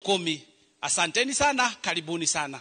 10. Asanteni sana, karibuni sana.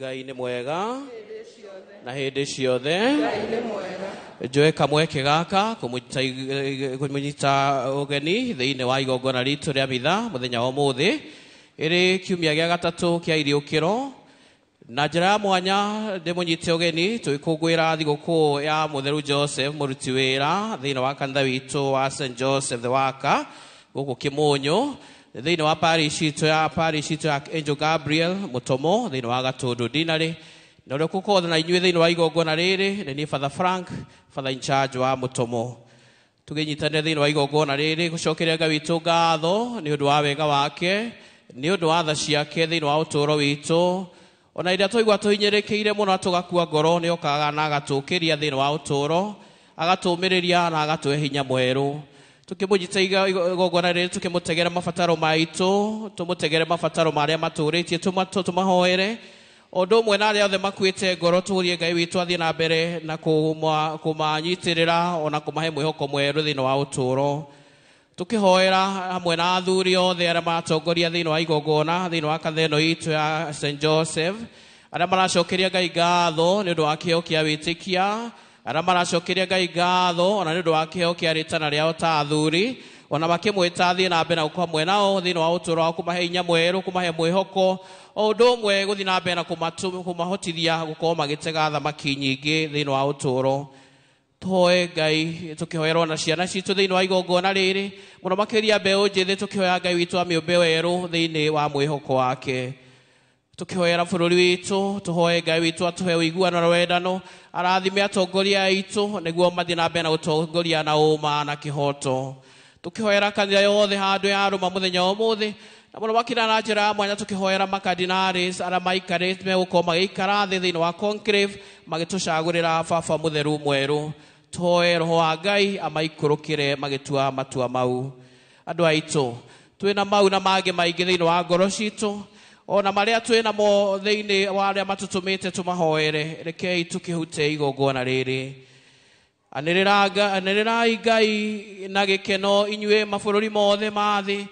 Ngai nĩ mwega na hĩndĩ ciothe. Njoe kamweke gaka kũmũnyita ũgeni thĩinĩ wa igongona ritũ rĩa mitha mũthenya wa ũmũthĩ ĩrĩ kiumia gĩa gatatũ kĩa iriũkĩro. Na njĩra ya mwanya ndĩmũnyite ũgeni tũgĩkũngũĩra thigũkũ ya Mũtheru Joseph mũruti wĩra thĩinĩ wa kanitha witũ wa St Joseph the Worker gũkũ Kĩmũnyũ, thĩinĩ wa parish itũ ya Angel Gabriel Mũtomo thĩinĩ wa Gatũndũ Dinarĩ. Na ũrĩa ũgũkorwo na inyuĩ thĩinĩ wa igongona rĩrĩ nĩ niĩ Father Frank, Father in charge wa Mũtomo. Tũkĩnyitanĩra thĩinĩ wa igongona rĩrĩ gũcokeria Ngai witũ ngatho nĩ ũndũ wa wega wake, nĩ ũndũ wa tha ciake thĩinĩ wa ũtũũro witũ. Ona rĩrĩa twaigua tũhinyĩrĩkĩire mũno tũgakua ngoro, nĩ okaga na agatũũkĩria thĩinĩ wa ũtũũro, agatũũmĩrĩria na agatũhe hinya mwerũ. Tukĩmũnyita igongona rĩrĩ tũkĩmũtegera mabataro maitũ, tũmũtegere mabataro marĩa matũrĩtie, tũmahoere. Ũndũ ũmwe na arĩa othe makuĩte ngoro, tũrie Ngai witũ athiĩ na mbere na kũmanyitĩrĩra ona kũmahe mwĩhoko mwerũ thĩinĩ wa ũtũũro. Tũkĩhoera hamwe na athuri othe arĩa maratongoria thĩinĩ wa igongona thĩinĩ wa kanitha ĩno itũ ya St Joseph, arĩa maracokeria Ngai ngatho nĩ ũndũ wa kĩheo kĩa wĩtĩkia, arĩa maracokeria Ngai ngatho ona nĩ ũndũ wa kĩheo kĩa rĩtana rĩao ta athuri, ona makĩmwĩta athiĩ na mbere na gũkorwo hamwe nao thĩinĩ wa ũtũũro wao, kũmahe hinya mwerũ, kũmahe mwĩhoko, o ũndũ ũmwe gũthiĩ na mbere na kũmahotithia gũkorwo magĩtega thamaki nyingĩ thĩinĩ wa ũtũũro. Tũhoe Ngai tũkĩhoerwo na ciana citũ thĩinĩ wa igongona rĩrĩ, mũno makĩria mbeũ njĩthĩ, tũkĩhoya Ngai witũ amĩũmbe werũ thĩinĩ wa mwĩhoko wake. Tũkĩhoera bũrũri witũ, tũhoe Ngai witũ atũhe ũiguano na wendano, arathime atongoria aitũ nĩguo mathiĩ na mbere na gũtongoria na ũma na kĩhoto. Tũkĩhoera kanitha yothe handũ ya rũma mũthenya wa ũmũthĩ, na mũno makĩria na njĩra ya mwanya tũkĩhoera makardinaris arĩa maikarĩte megũkorwo magĩikara thĩ thĩinĩ wa conclave magĩtũcagũrĩra baba mũtheru mwerũ. Tũhoe Roho wa Ngai amaikũrũkĩre magĩtua matua mau. Andũ aitũ, twĩna mau na mangĩ maingĩ thĩinĩ wa ngoro citũ, ona marĩa twĩ namo thĩinĩ wa arĩa matũtũmĩte tũmahoere, rekei tũkĩhute igongona rĩrĩ. Anĩrĩrai Ngai na gĩkeno inyuĩ mabũrũri mothe ma thĩ,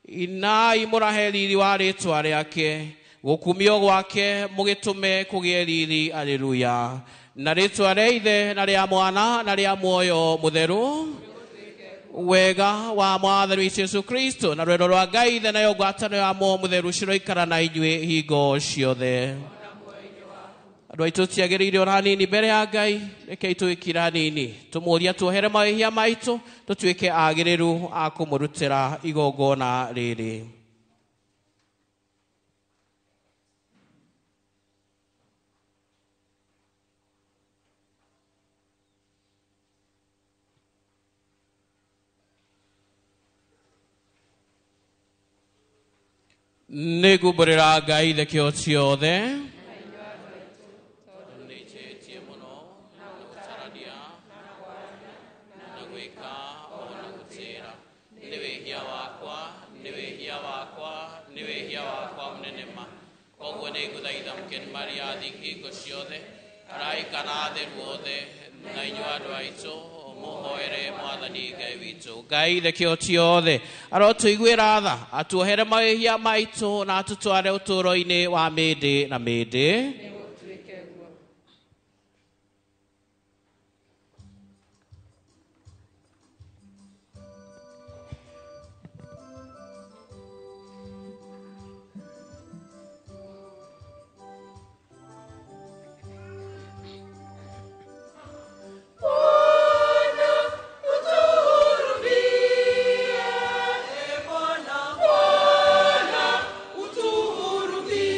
inai mũrahe riri wa rĩtwa rĩake, gũkumio gwake mũgĩtũme kũgĩe riri. Aleluya. Na rĩtwa rĩa Ithe na rĩa Mwana na rĩa Muoyo Mũtheru, wega wa Mwathani witũ Jesũ Kristo na rwendo rwa Ngai Ithe nayo ngwatanĩro ya Muoyo Mũtheru ciroikara na inyuĩ hingo ciothe. Andũ aitũ tiagĩrĩire ona hanini mbere ya Ngai, rekei tũgĩkira hanini tũmũũria tuohere mawĩhia maitũ, tũtuĩke agĩrĩru a kũmũrutĩra igongona rĩrĩ. Nĩngumbũrĩra Ngai Ithe kĩo ciothe, nĩnjĩtie mũno na gũtarania na gwĩka ona gũtĩĩra, nĩ wĩhia wakwa, nĩ wĩhia wakwa, nĩ wĩhia wakwa mũnene ma. Koguo nĩngũthaitha Mũkeni Maria thingo ciothe, araika na atheru othe, na inyuĩ andũ aitũ mũhoere Mwathani Ngai witũ. Ngai Ithe kĩo ciothe arotũiguĩra tha, atuohere mawĩhia maitũ na atũtware ũtũũro-inĩ wa mĩndĩ na mĩndĩ. Bwana utuhurumie.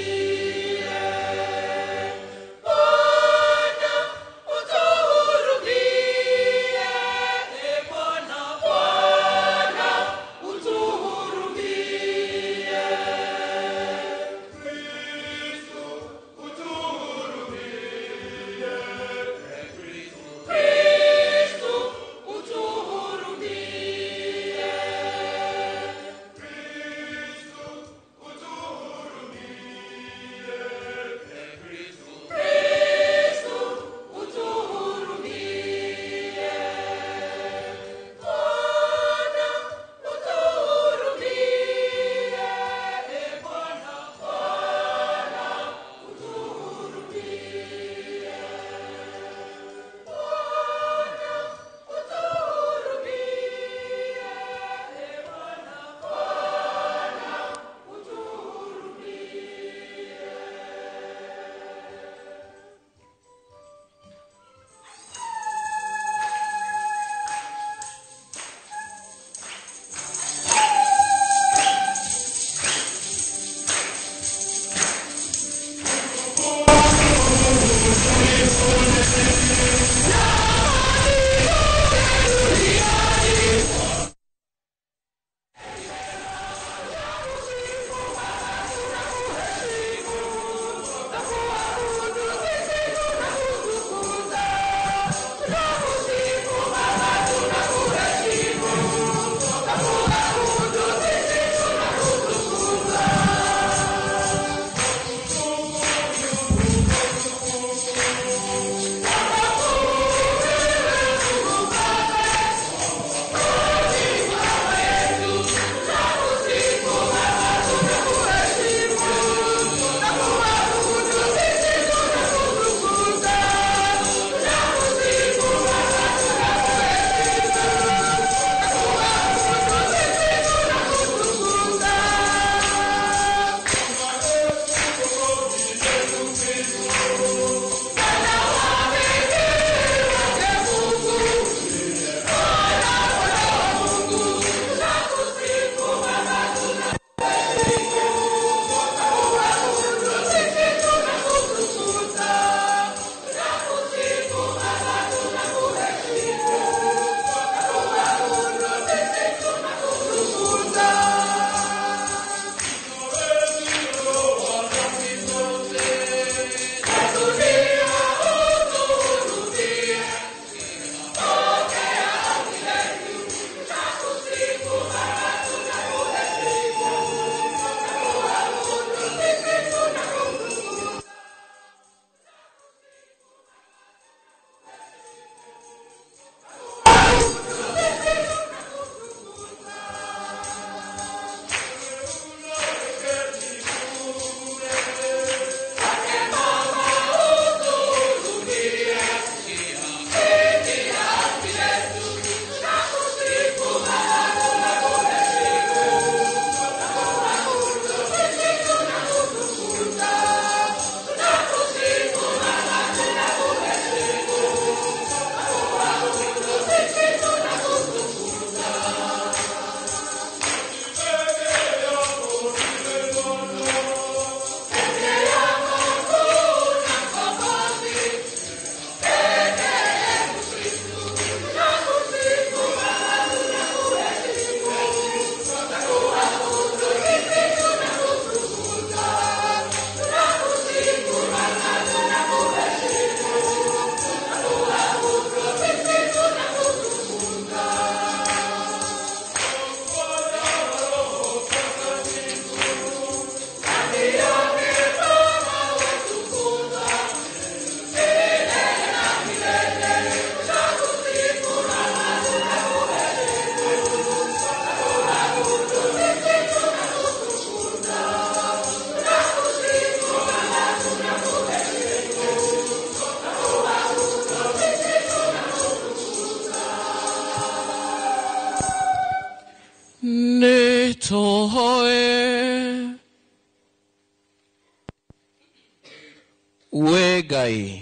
We Ngai,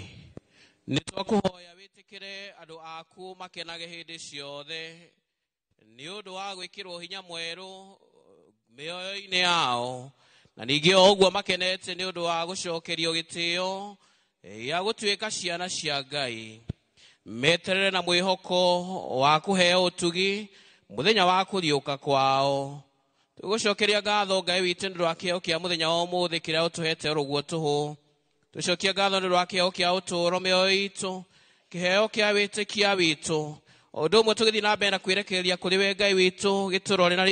nĩ twakũhoya wĩtĩkĩre andũ aku makenage hĩndĩ ciothe nĩ ũndũ wa gwĩkĩrwo hinya mwerũ mĩoyo-inĩ yao, na ningĩ o ũguo makenete nĩ ũndũ wa gũcokerio gĩtĩo gĩa gũtuĩka ciana cia Ngai. Meterere na mwĩhoko wa kũheo ũtugi mũthenya wa kũriũka kwao. Tũgũcokeria ngatho Ngai witũ nĩ ũndũ wa kĩheo kĩa mũthenya wa ũmũthĩ kĩrĩa ũtũhete oro ũguo tũhũ. Tũcokia ngatho nĩ ũndũ wa kĩheo kĩa ũtũũro mĩoyo itũ, kĩheo kĩa wĩtĩkia witũ. O ũndũ ũmwe tũgĩthiĩ na mbere na kwĩrekereria kũrĩ we Ngai witũ, gĩtũrore na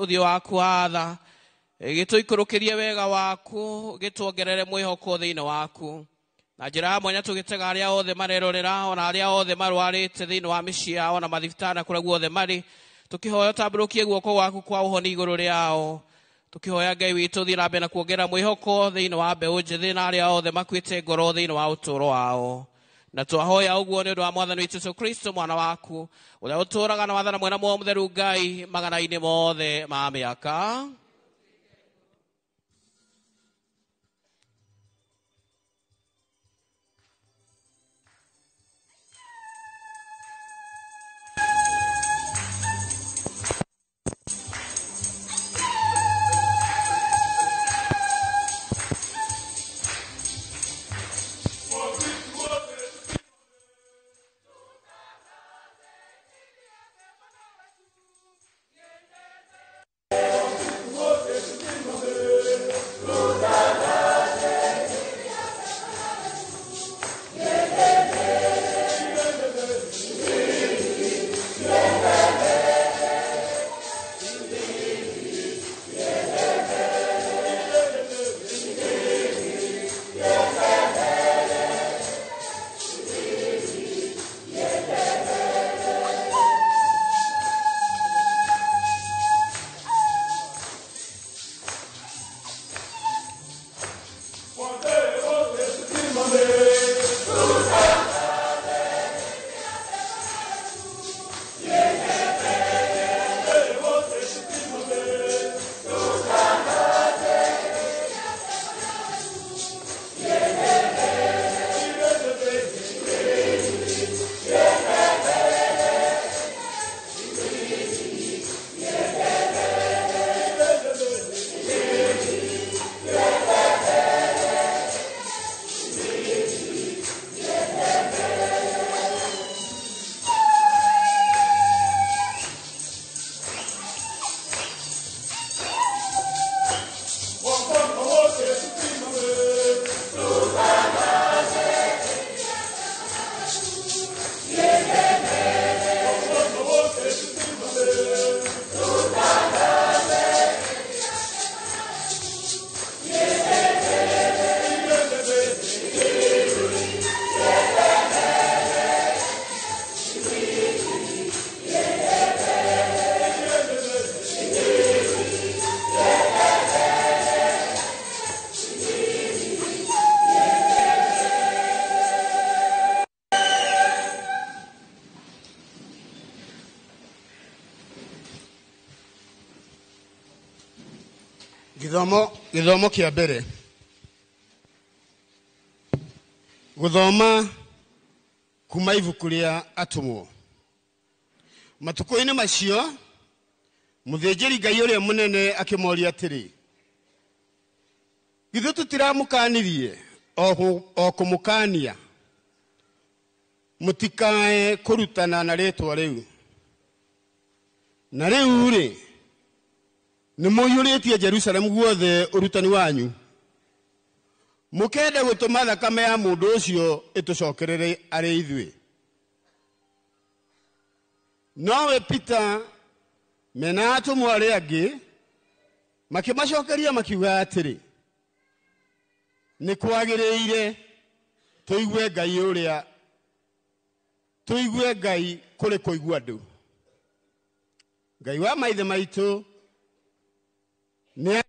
ũthiũ waku wa tha, gĩtũikũrũkĩrie wega waku, gĩtuongerere mwĩhoko thĩinĩ waku. Na njĩra ya mwanya tũgĩtega arĩa othe marerorera, ona arĩa othe marwarĩte thĩinĩ wa mĩciĩ yao na mathibitarĩ na kũrĩa guothe marĩ, tũkĩhoya ũtambũrũkie guoko gwaku kwa ũhoni igũrũ rĩao. Tũkĩhoya Ngai witũ thiĩ na mbere na kuongerera mwĩhoko thĩinĩ wa mbeũ njĩthĩ na arĩa othe makuĩte ngoro thĩinĩ wa ũtũũro wao. Na twahoya ũguo nĩ ũndũ wa Mwathani witũ Jesũ Kristo mwana waku, ũrĩa ũtũũraga na wathana mwena muoyo mũtheru Ngai magana-inĩ mothe ma mĩaka. Gĩthomo kĩa mbere, gũthoma kuma ibuku rĩa atũmwo. Matukũ-inĩ macio mũthĩnjĩri Ngai ũrĩa mũnene akĩmoria atĩrĩ, githĩ tũtiramũkanirie o kũmũkania mũtikae kũrutana na rĩtwa rĩu? Na rĩu rĩ, nĩ mũiyũrĩtie Jerusalemu guothe ũrutani wanyu, mũkenda gũtũma thakame ya mũndũ ũcio ĩtũcokerere arĩ ithuĩ. Nowe Peter mena atũmwo arĩa angĩ makĩmacokeria makiuga atĩrĩ, nĩ kwagĩrĩire tũigue Ngai ũrĩa tũigue Ngai kũrĩ kũigua andũ. Ngai wa maithe maitũ nĩ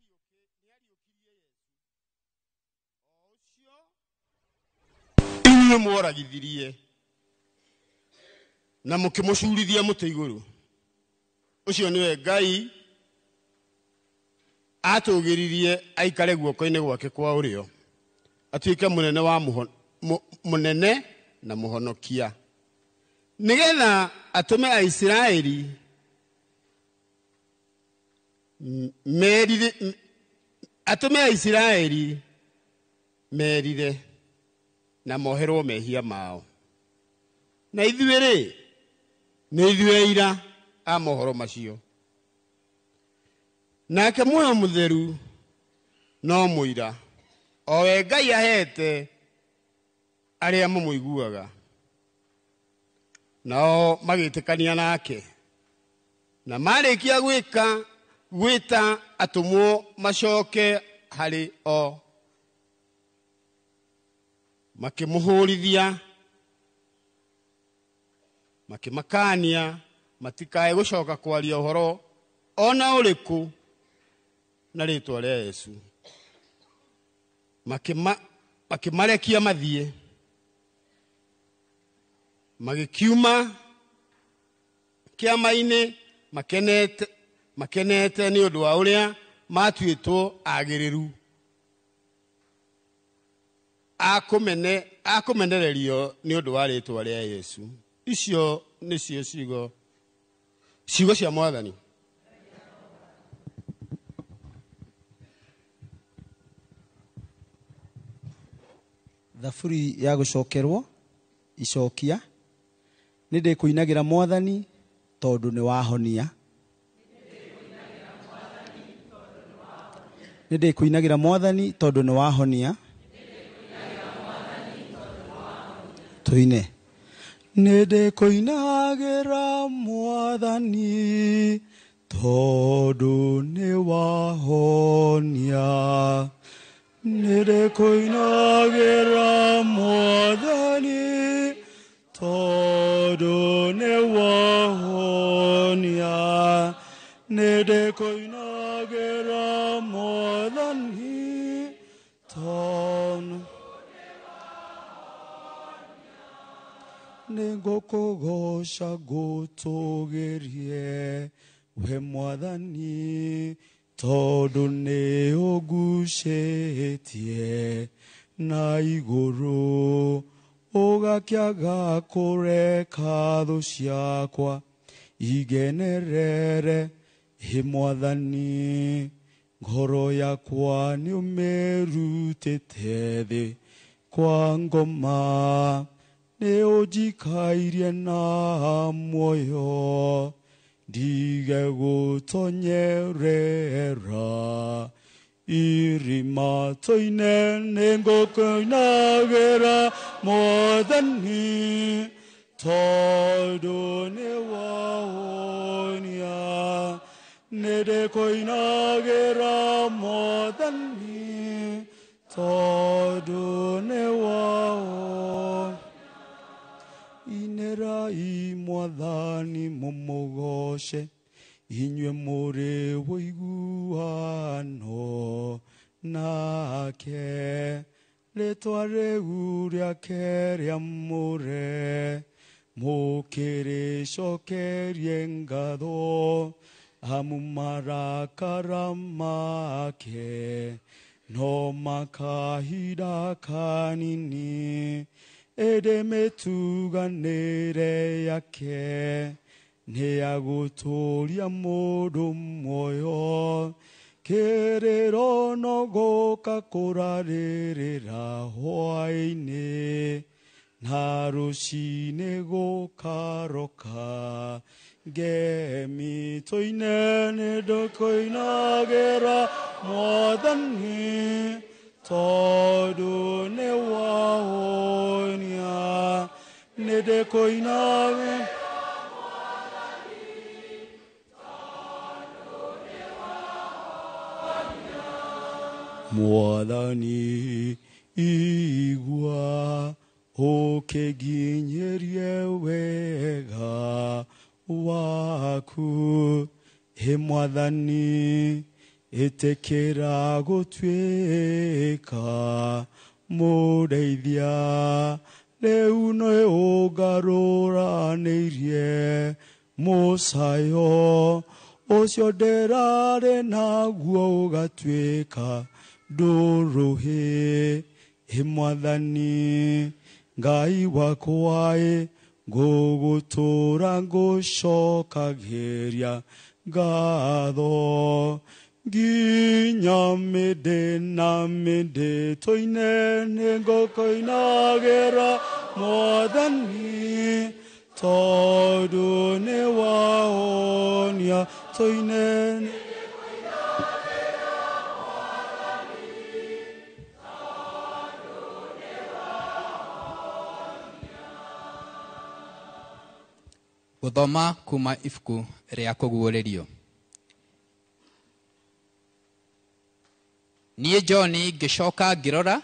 inyuĩ mworagithirie na mũkĩmũcurithia mũtĩ igũrũ. Ũcio nĩwe Ngai atũgĩririe aikare guoko-inĩ gwake kwa ũrĩo Atuĩke mũnene wa mũnene na mũhonokia, nĩgetha atũme Aisiraeli merire, atũme Aisiraeli merire na moherwo mehia mao. Na ithuĩ rĩ, nĩ ithuĩ aira a mohoro macio. Nake muoyo mũtheru no mũira, o we Ngai ahete arĩa mamũiguaga. Nao magĩtĩkania nake, na marĩkia gwĩta atũmwo macoke harĩ o, makĩmũhũrithia, makĩmakania matikae gũcoka kwaria ũhoro ona ũrĩkũ na rĩtwa rĩa Yesu. Makĩmarekia mathiĩ, magĩkiuma kĩama-inĩ makenete nĩ ũndũ wa ũrĩa matuĩtwo agĩrĩru a kũmenererio nĩ ũndũ wa rĩtwa rĩa Yesu. Icio nĩcio ciugo cia Mwathani. Thaburi ya gũcokerwo icokia. Nĩ ndĩkũinagĩra Mwathani tondũ nĩ wahonia. Nĩ ndĩkũinagĩra Mwathani tondũ nĩ wahonia. Tuine. Nĩ ndĩkũinagĩra Mwathani tondũ nĩ wahonia. Nĩ ndĩkũinagĩra Mwathani tondũ nĩ wahonia. Nĩ ndĩkũinagĩra Mwathani tondũ nĩ ngũkũgoca ngũtũgĩrie we Mwathani tondũ nĩ ũngucĩtie na igũrũ, ũgakĩaga kũreka thũ ciakwa igenerere. Ĩ Mwathani, ngoro yakwa nĩ ũmĩrutĩte thĩ kwa ngoma, nĩ ũnjikairie na muoyo, ndige gũtonyerera irima tũine. Nĩ ngũkũinagĩra Mwathani tondũ nĩ wahonia. Nĩ ndĩkũinagĩra Mwathani tondũ nĩ wahonia. Inĩrai Mwathani mũmũgoce, inyuĩ mũrĩ ũiguano nake. Rĩtwa rĩu rĩake rĩamũre mũkĩrĩcokerie ngatho, amu marakara make no makahinda kanini, ĩndĩ mĩtuganĩre yake nĩ ya gũtũũria mũndũ muoyo. Kĩrĩro no gũka kũrarĩrĩra hwaĩ-inĩ, na rũcinĩ gũkaroka. Ngemi tũine nĩ ndũkũinagĩra Mwathani tondũ nĩ wahonia. Nĩ ndĩkũinagĩra Mwathani, igua ũkĩnginyĩrie wega waku. Ĩ Mwathani, ĩtĩkĩra gũtuĩka mũndeithia. Rĩu nĩ ũngarũranĩirie mũcayo ũcio ndĩrarĩ naguo ũgatuĩka ndũrũhĩ. Ĩ Mwathani Ngai wakwa ĩ, ngũgũtũũra ngũcokagĩria ngatho nginya mĩndĩ na mĩndĩ tũine nĩ ngũkũinagĩra Mwathani tondũ nĩ wahonia tũine nĩ Gũthoma kuma ibuku rĩa kũguũrĩrio. Niĩ John ngĩcoka ngĩrora,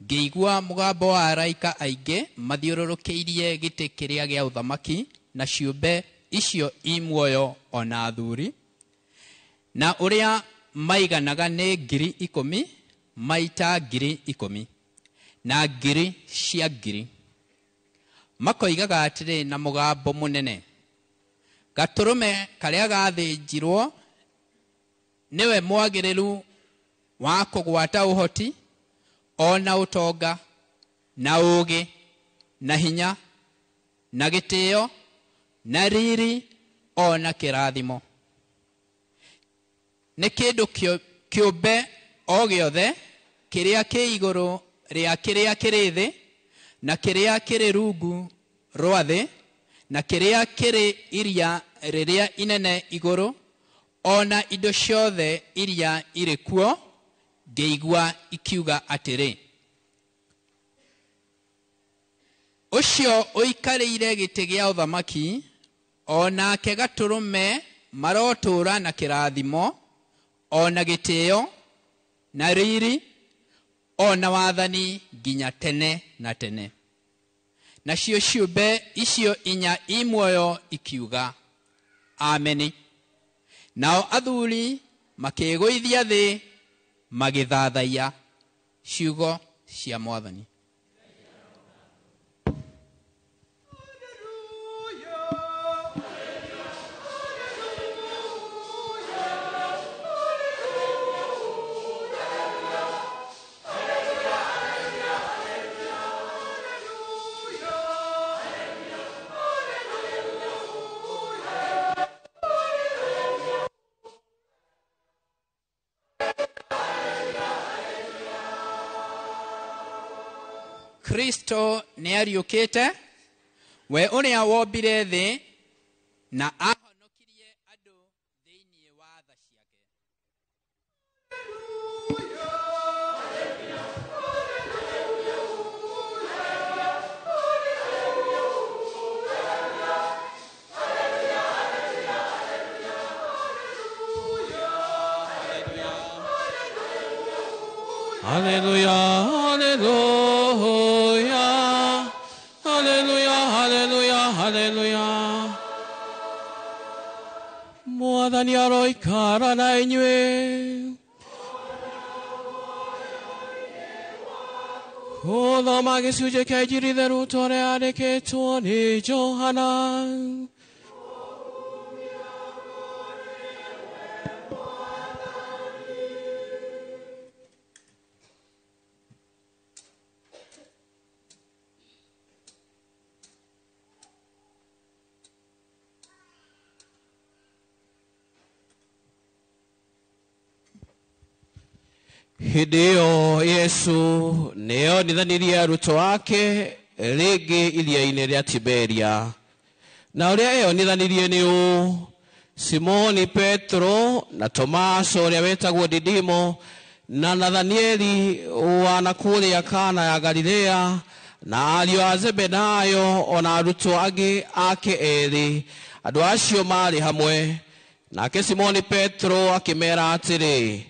ngĩigua mũgambo wa araika aingĩ mathiũrũrũkĩirie gĩtĩ kĩrĩa gĩa ũthamaki na ciũmbe icio i muoyo o na athuri, na ũrĩa maiganaga nĩ 10,000 maita 10,000 na ngiri cia ngiri. Makoigaga atĩrĩ na mũgambo mũnene, gatũrũme karĩa gathĩnjirwo nĩwe mwagĩrĩru wa kũgwata ũhoti o na ũtonga na ũũgĩ na hinya na gĩtĩo na riri o na kĩrathimo. Nĩ kĩndũ kĩũmbe o gĩothe kĩrĩa kĩ igũrũ rĩa kĩrĩa kĩrĩ thĩ na kĩrĩa kĩrĩ rungu rwa thĩ na kĩrĩa kĩrĩ iria rĩrĩa inene igũrũ o na indo ciothe iria irĩ kuo, ngĩigua ikiuga atĩrĩ, ũcio ũikarĩire gĩtĩ gĩa ũthamaki o nake gatũrũme marotũũra na kĩrathimo o na gĩtĩo na riri o na wathani nginya tene na tene. Nacio ciũmbe icio inya i muoyo ikiuga ameni. Nao athuri makĩĩgũithia thĩ magĩthathaiya. Ciugo cia Mwathani. Kristo nĩ ariũkĩte, we ũrĩa wombire thĩ na ahonokirie andũ thĩinĩ wa tha ciake. Hallelujah, hallelujah, hallelujah, hallelujah, hallelujah. Mwathani aroikara na inyuĩ. Gũthoma gĩcunjĩ kĩa Injiri theru ta ũrĩa yandĩkĩtwo nĩ Johana. Hĩndĩ ĩyo Yesu nĩonithanirie arutwo ake rĩngĩ iria-inĩ rĩa Tiberia. Na ũrĩa eyonithanirie nĩ ũũ: Simoni Petro na Tomaso ũrĩa wetagwo Didimo na Nathanieli wa nakũrĩa Kana ya Galilea na ariũ a Zebedayo o na arutwo angĩ ake erĩ. Andũ acio maarĩ hamwe. Nake Simoni Petro akĩmera atĩrĩ,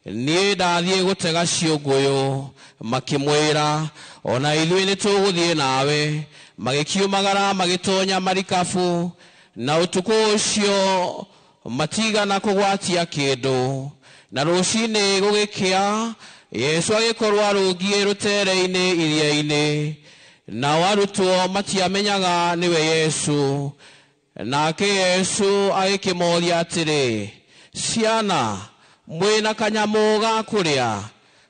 niĩ ndathiĩ gũtega ciũngũyũ. Makĩmwĩra, ona ithuĩ nĩtũgũthiĩ nawe. Magĩkiumagara magĩtonya marikabu, na ũtukũ ũcio matigana kũgwatia kĩndũ. Na rũcinĩ gũgĩkĩa, Yesu agĩkorwo arũngiĩ rũtere-inĩ iria-inĩ, nao arutwo matiamenyaga nĩwe Yesu. Nake Yesu agĩkĩmoria atĩrĩ, ciana, mwĩna kanyamũ ga kũrĩa?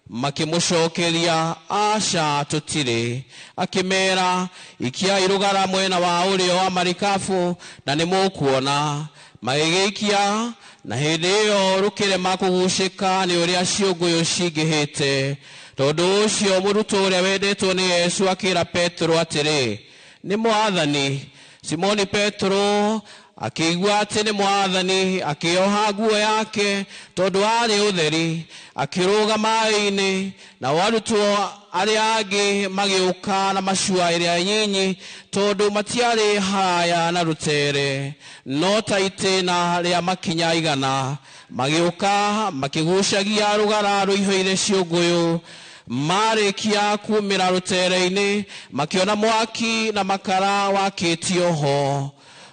Makĩmũcokeria, aca, tũtirĩ. Akĩmera, ikiai rũgara mwena wa ũrĩo wa marikabu na nĩ mũkuona. Magĩgĩikia, na hĩndĩ ĩyo rũkĩrema kũgucĩka nĩ ũrĩa ciũngũyũ cingĩhĩte. Tondũ ũcio mũrutwo ũrĩa wendetwo nĩ Yesu akĩra Petero atĩrĩ, nĩ Mwathani. Simoni Petero akĩigua atĩ nĩ Mwathani, akĩoha nguo yake tondũ aarĩ ũtheri, akĩrũga maĩ-inĩ. Nao arutwo arĩa angĩ magĩũka na macua ĩrĩa nyinyi, tondũ matiarĩ haraya na rũtere, no ta itĩna rĩa makinya 100. Magĩũka makĩgucagia rũgara rũihũire ciũngũyũ. Marĩkia kumĩra rũtere-inĩ, makĩona mwaki na makara wakĩtio ho,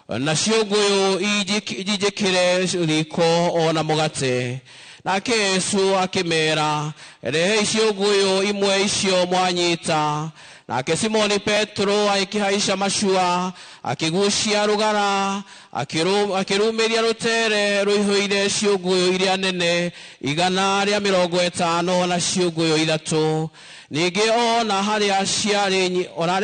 na ciũngũyũ ijĩkĩre riko o na mũgate. Nake Yesu akĩmera, rehei ciũngũyũ imwe icio mwanyita. Nake Simoni Petero agĩkĩhaica macua, akĩgucia rũgara, akĩrumĩria rũtere rũihũire ciũngũyũ iria nene 153 na ciũngũyũ 3. Ningĩ ona harĩa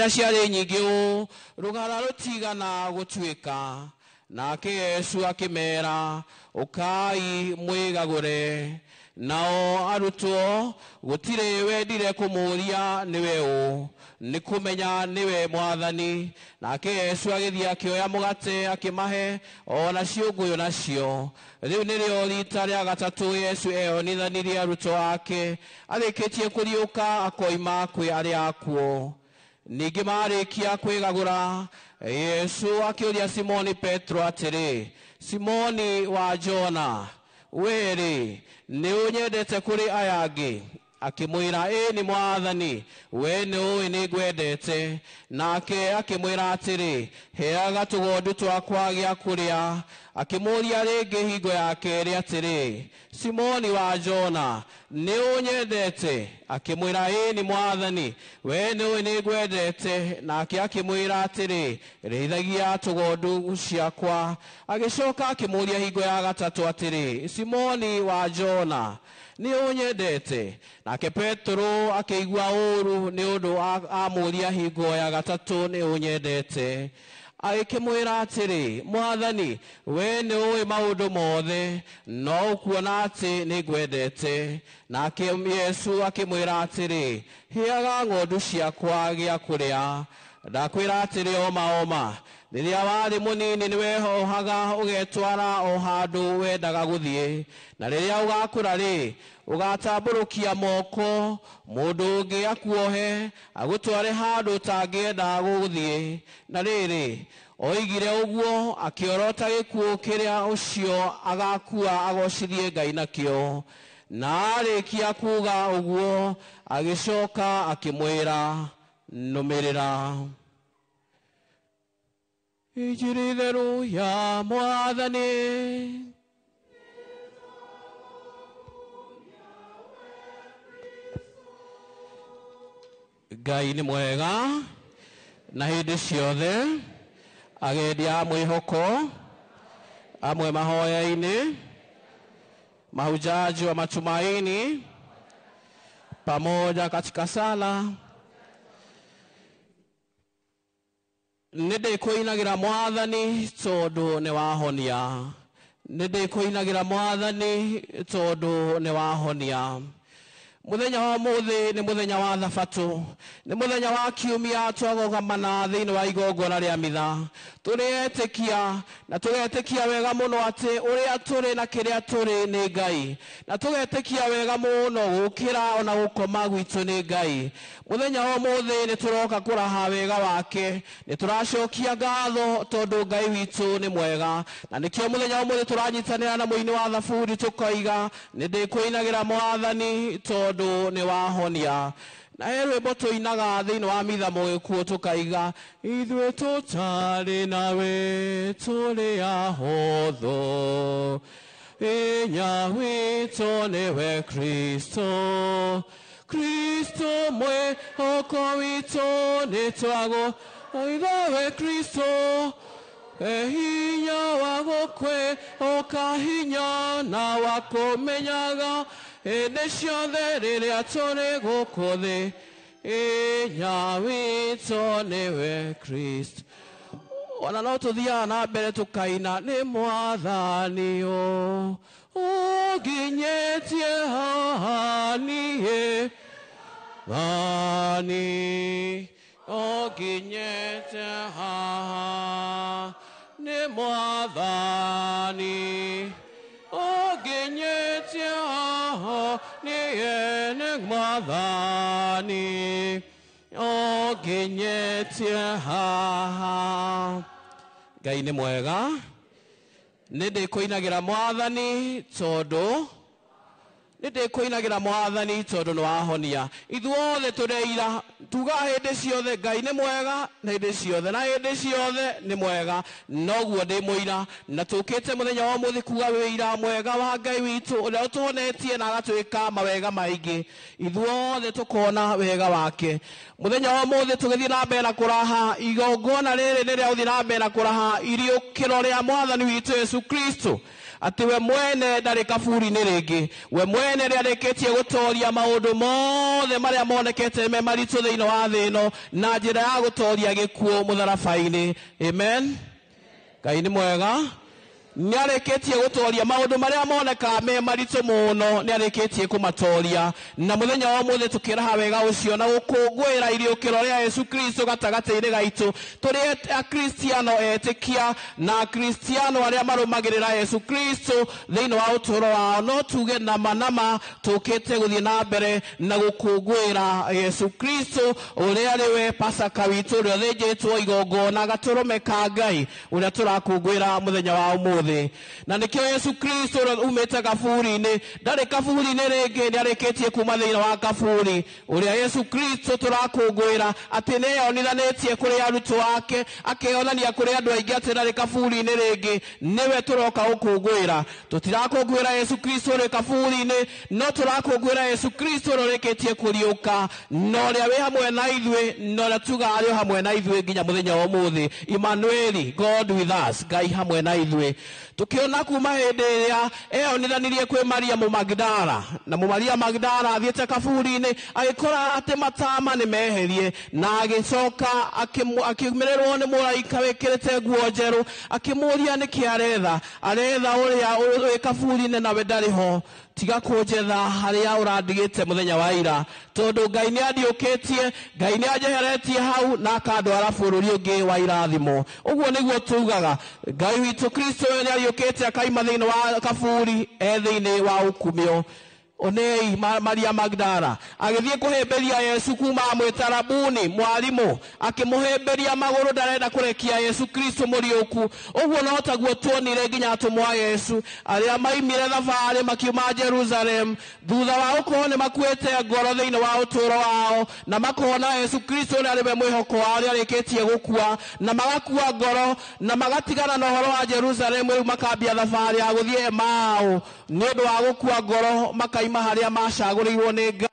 ciarĩ nyingĩ ũũ, rũgara rũtigana gũtuĩka. Nake Yesu akĩmera, ũkai mwĩgagũre. Nao arutwo gũtirĩ wendire kũmũũria nĩwe ũ, nĩ kũmenya nĩwe Mwathani. Nake Yesu agĩthiĩ akĩoya mũgate akĩmahe, o na ciũngũyũ nacio. Rĩu nĩrĩo rita rĩa gatatũ Yesu eyonithanirie arutwo ake, arĩkĩtie kũriũka akoima kwĩ arĩa akuũ. Ningĩ marĩkia kwĩgagũra, Yesu akĩũria Simoni Petero atĩrĩ, Simoni wa Jona, wee-rĩ, nĩ ũnyendete kũrĩ aya angĩ? Akĩmwĩra, ĩĩ nĩ Mwathani, we nĩ ũĩ nĩ ngwendete. Nake akĩmwĩra atĩrĩ, heaga tũgondu twakwa gĩa kũrĩa. Akĩmũũria rĩngĩ hingo ya kerĩ atĩrĩ, Simoni wa Jona, nĩ ũnyendete? Akĩmwĩra, ĩĩ nĩ Mwathani, we nĩ ũĩ nĩ ngwendete. Nake akĩmwĩra atĩrĩ, rĩithagia tũgondu ciakwa. Agĩcoka akĩmũũria hingo ya gatatũ atĩrĩ, Simoni wa Jona, nĩ ũnyendete? Nake Petero akĩigua ũũru nĩ ũndũ amũũria hingo ya gatatũ, nĩ ũnyendete? Agĩkĩmwĩra atĩrĩ, Mwathani, we nĩ ũĩ maũndũ mothe, no ũkuona atĩ nĩ ngwendete. Nake Yesu akĩmwĩra atĩrĩ, heaga ng'ondu ciakwa gĩa kũrĩa. Ndakwĩra atĩrĩ, oma oma, rĩrĩa warĩ mũnini nĩwehohaga ũgetwara o handũ wendaga gũthiĩ, na rĩrĩa ũgakũra rĩ, ũgatambũrũkia moko, mũndũ ũngĩ akuohe agũtware handũ ũtangĩenda gũthiĩ. Na rĩrĩ, oigire ũguo akĩorota gĩkuũ kĩrĩa ũcio agakua agocithie Ngai nakĩo. Na arĩkia kuga ũguo, agĩcoka akĩmwĩra, nũmĩrĩra. Injiri theru ya Mwathani. Ngai nĩ mwega na hĩndĩ ciothe, agendi a mwĩhoko, amwe mahoya-inĩ, mahujaji wa matumaini, pamoja katika sala. Nĩ ndĩkũinagĩra Mwathani tondũ nĩ wahonia. Nĩ ndĩkũinagĩra Mwathani tondũ nĩ wahonia. Mũthenya wa ũmũthĩ nĩ mũthenya wa Thabatũ, nĩ mũthenya wa kiumia twagogamana thĩinĩ wa igongona rĩa mitha. Tũrĩetĩkia na tũgetĩkia wega mũno atĩ ũrĩa tũrĩ na kĩrĩa tũrĩ nĩ Ngai, na tũgetĩkia wega mũno gũkĩra ona gũkoma gwitũ nĩ Ngai. Mũthenya wa ũmũthĩ nĩ tũroka kũraha wega wake, nĩ tũracokia ngatho tondũ Ngai witũ nĩ mwega, na nĩkĩo mũthenya wa ũmũthĩ tũranyitanĩra na mũini wa Thaburi tũkoiga, nĩ ndĩkũinagĩra Mwathani tondũ nĩ wahonia. Na he rwĩmbo tũinaga thĩinĩ wa mitha mũgĩkuũ tũkaiga, ithuĩ tũtarĩ nawe tũrĩ ahũthũ, hinya witũ nĩwe Kristo. Kristo mwĩhoko witũ nĩ twago, ithawe Kristo hinya wa gũkwĩhoka, hinya na wa kũmenyaga Hĩndĩ ciothe rĩrĩa tũrĩ gũkũ thĩ, hinya witũ nĩwe Kristo. Ona no tũthiaga na mbere tũkaina nĩ mwathani ũnginyĩtie haha niĩ Mwathani ũnginyĩte haha nĩ mwathani ũnginyĩtie haha niĩ nĩ mwathani ũnginyĩtie haha. Ngai nĩ mwega, nĩ ndĩkũinagĩra mwathani tondũ nĩ ndĩkũinagĩra mwathani tondũ nĩ wahonia. Ithuothe tũreira tugaga hĩndĩ ciothe Ngai nĩ mwega na hĩndĩ ciothe na hĩndĩ ciothe nĩ mwega, noguo ndĩ mũira. Na tũkĩte mũthenya wa ũmũthĩ kuga wĩira mwega wa Ngai witũ ũrĩa ũtũhonetie na agatwĩka mawega maingĩ. Ithuothe tũkona wega wake. Mũthenya wa ũmũthĩ tũgĩthiĩ na mbere na kũraha igongona rĩrĩ nĩ rĩa gũthiĩ na mbere na kũraha iriũkĩro rĩa mwathani witũ Yesu Kristo, atĩ we mwene ndarĩ kaburi-inĩ rĩngĩ, we mwene nĩarĩkĩtie gũtoria maũndũ mothe marĩa monekete me maritũ thĩinĩ wa thĩ ĩno na njĩra ya gũtoria gĩkuũ mũtharaba-inĩ. Amen. Ngai nĩ mwega, nĩarĩkĩtie gũtoria maũndũ marĩa monekaga me maritũ mũno, nĩarĩkĩtie kũmatoria. Na mũthenya wa ũmũthĩ tũkĩraha wega ũcio na gũkũngũĩra iriũkĩro rĩa Yesu Kristo gatagatĩ-inĩ gaitũ, tũrĩ akristiano etĩkia na akristiano arĩa marũmagĩrĩra Yesu Kristo thĩinĩ wa ũtũũro wao, no tuge nama nama tũkĩte gũthiĩ na mbere na gũkũngũĩra Yesu Kristo ũrĩa arĩ we Pasaka witũ, ũrĩa ũthĩnjĩtwo igongona gatũrũme ka Ngai, ũrĩa tũrakũngũĩra mũthenya wa ũmũthĩ. Na nĩkĩo Yesu Kristo ũrĩa umĩte kaburi-inĩ ndarĩ kaburi-inĩ rĩngĩ, nĩarĩkĩtie kuma thĩinĩ wa kaburi. Ũrĩa Yesu Kristo tũrakũngũĩra atĩ nĩeyonithanĩtie kũrĩ arutwo ake, akeyonania kũrĩ andũ aingĩ atĩ ndarĩ kaburi-inĩ rĩngĩ, nĩwe tũroka gũkũngũĩra. Tũtirakũngũĩra Yesu Kristo ũrĩ kaburi-inĩ, no tũrakũngũĩra Yesu Kristo ũrĩa ũrĩkĩtie kũriũka, na ũrĩa wĩ hamwe na ithuĩ, na ũrĩa tugaga arĩ o hamwe na ithuĩ nginya mũthenya wa ũmũthĩ. Emmanueli, God with us, Ngai hamwe na ithuĩ. Tukiona kuma hĩndĩ ĩrĩa eyonithanirie kwĩ Maria Mũmagdala, na Maria Magdala athiĩte kaburi-inĩ agĩkora atĩ matama nĩ meherie, na agĩcoka akiumĩrĩrwo nĩ mũraika wĩkĩrĩte nguo njerũ, akĩmũũria nĩkĩ aretha. Aretha ũrĩa wĩ kaburi-inĩ nawe ndarĩ ho, tiga kũnjetha harĩa ũrandigĩte mũthenya wa ira, tondũ Ngai nĩ andiũkĩtie, Ngai nĩ anjeheretie hau na akandwara bũrũri ũngĩ wa irathimo. Ũguo nĩguo tugaga Ngai witũ Kristo nĩ ariũkĩte akaima thĩinĩ wa kaburi e thĩinĩ wa ũkumio. Onei Maria Magdala agĩthiĩ kũhĩmbĩria Yesu kuma amwĩta Rabuni, mwarimũ, akĩmũhĩmbĩria magũrũ, ndarenda kũrekia Yesu Kristo mũriũku. Ũguo no taguo tuonire nginya atũmwo a Yesu arĩa maimire thabarĩ makiuma Jerusalem thutha wa gũkorwo nĩ makuĩte ngoro thĩinĩ wa ũtũũro wao, na makona Yesu Kristo ũrĩa arĩ we mwĩhoko wao nĩarĩkĩtie gũkua, na magakua ngoro na magatigana na ũhoro wa Jerusalem, rĩu makambia thabarĩ ya gũthiĩ Emau nĩ ũndũ wa gũkua ngoro, makaima harĩa macagũrĩirwo nĩ Ngai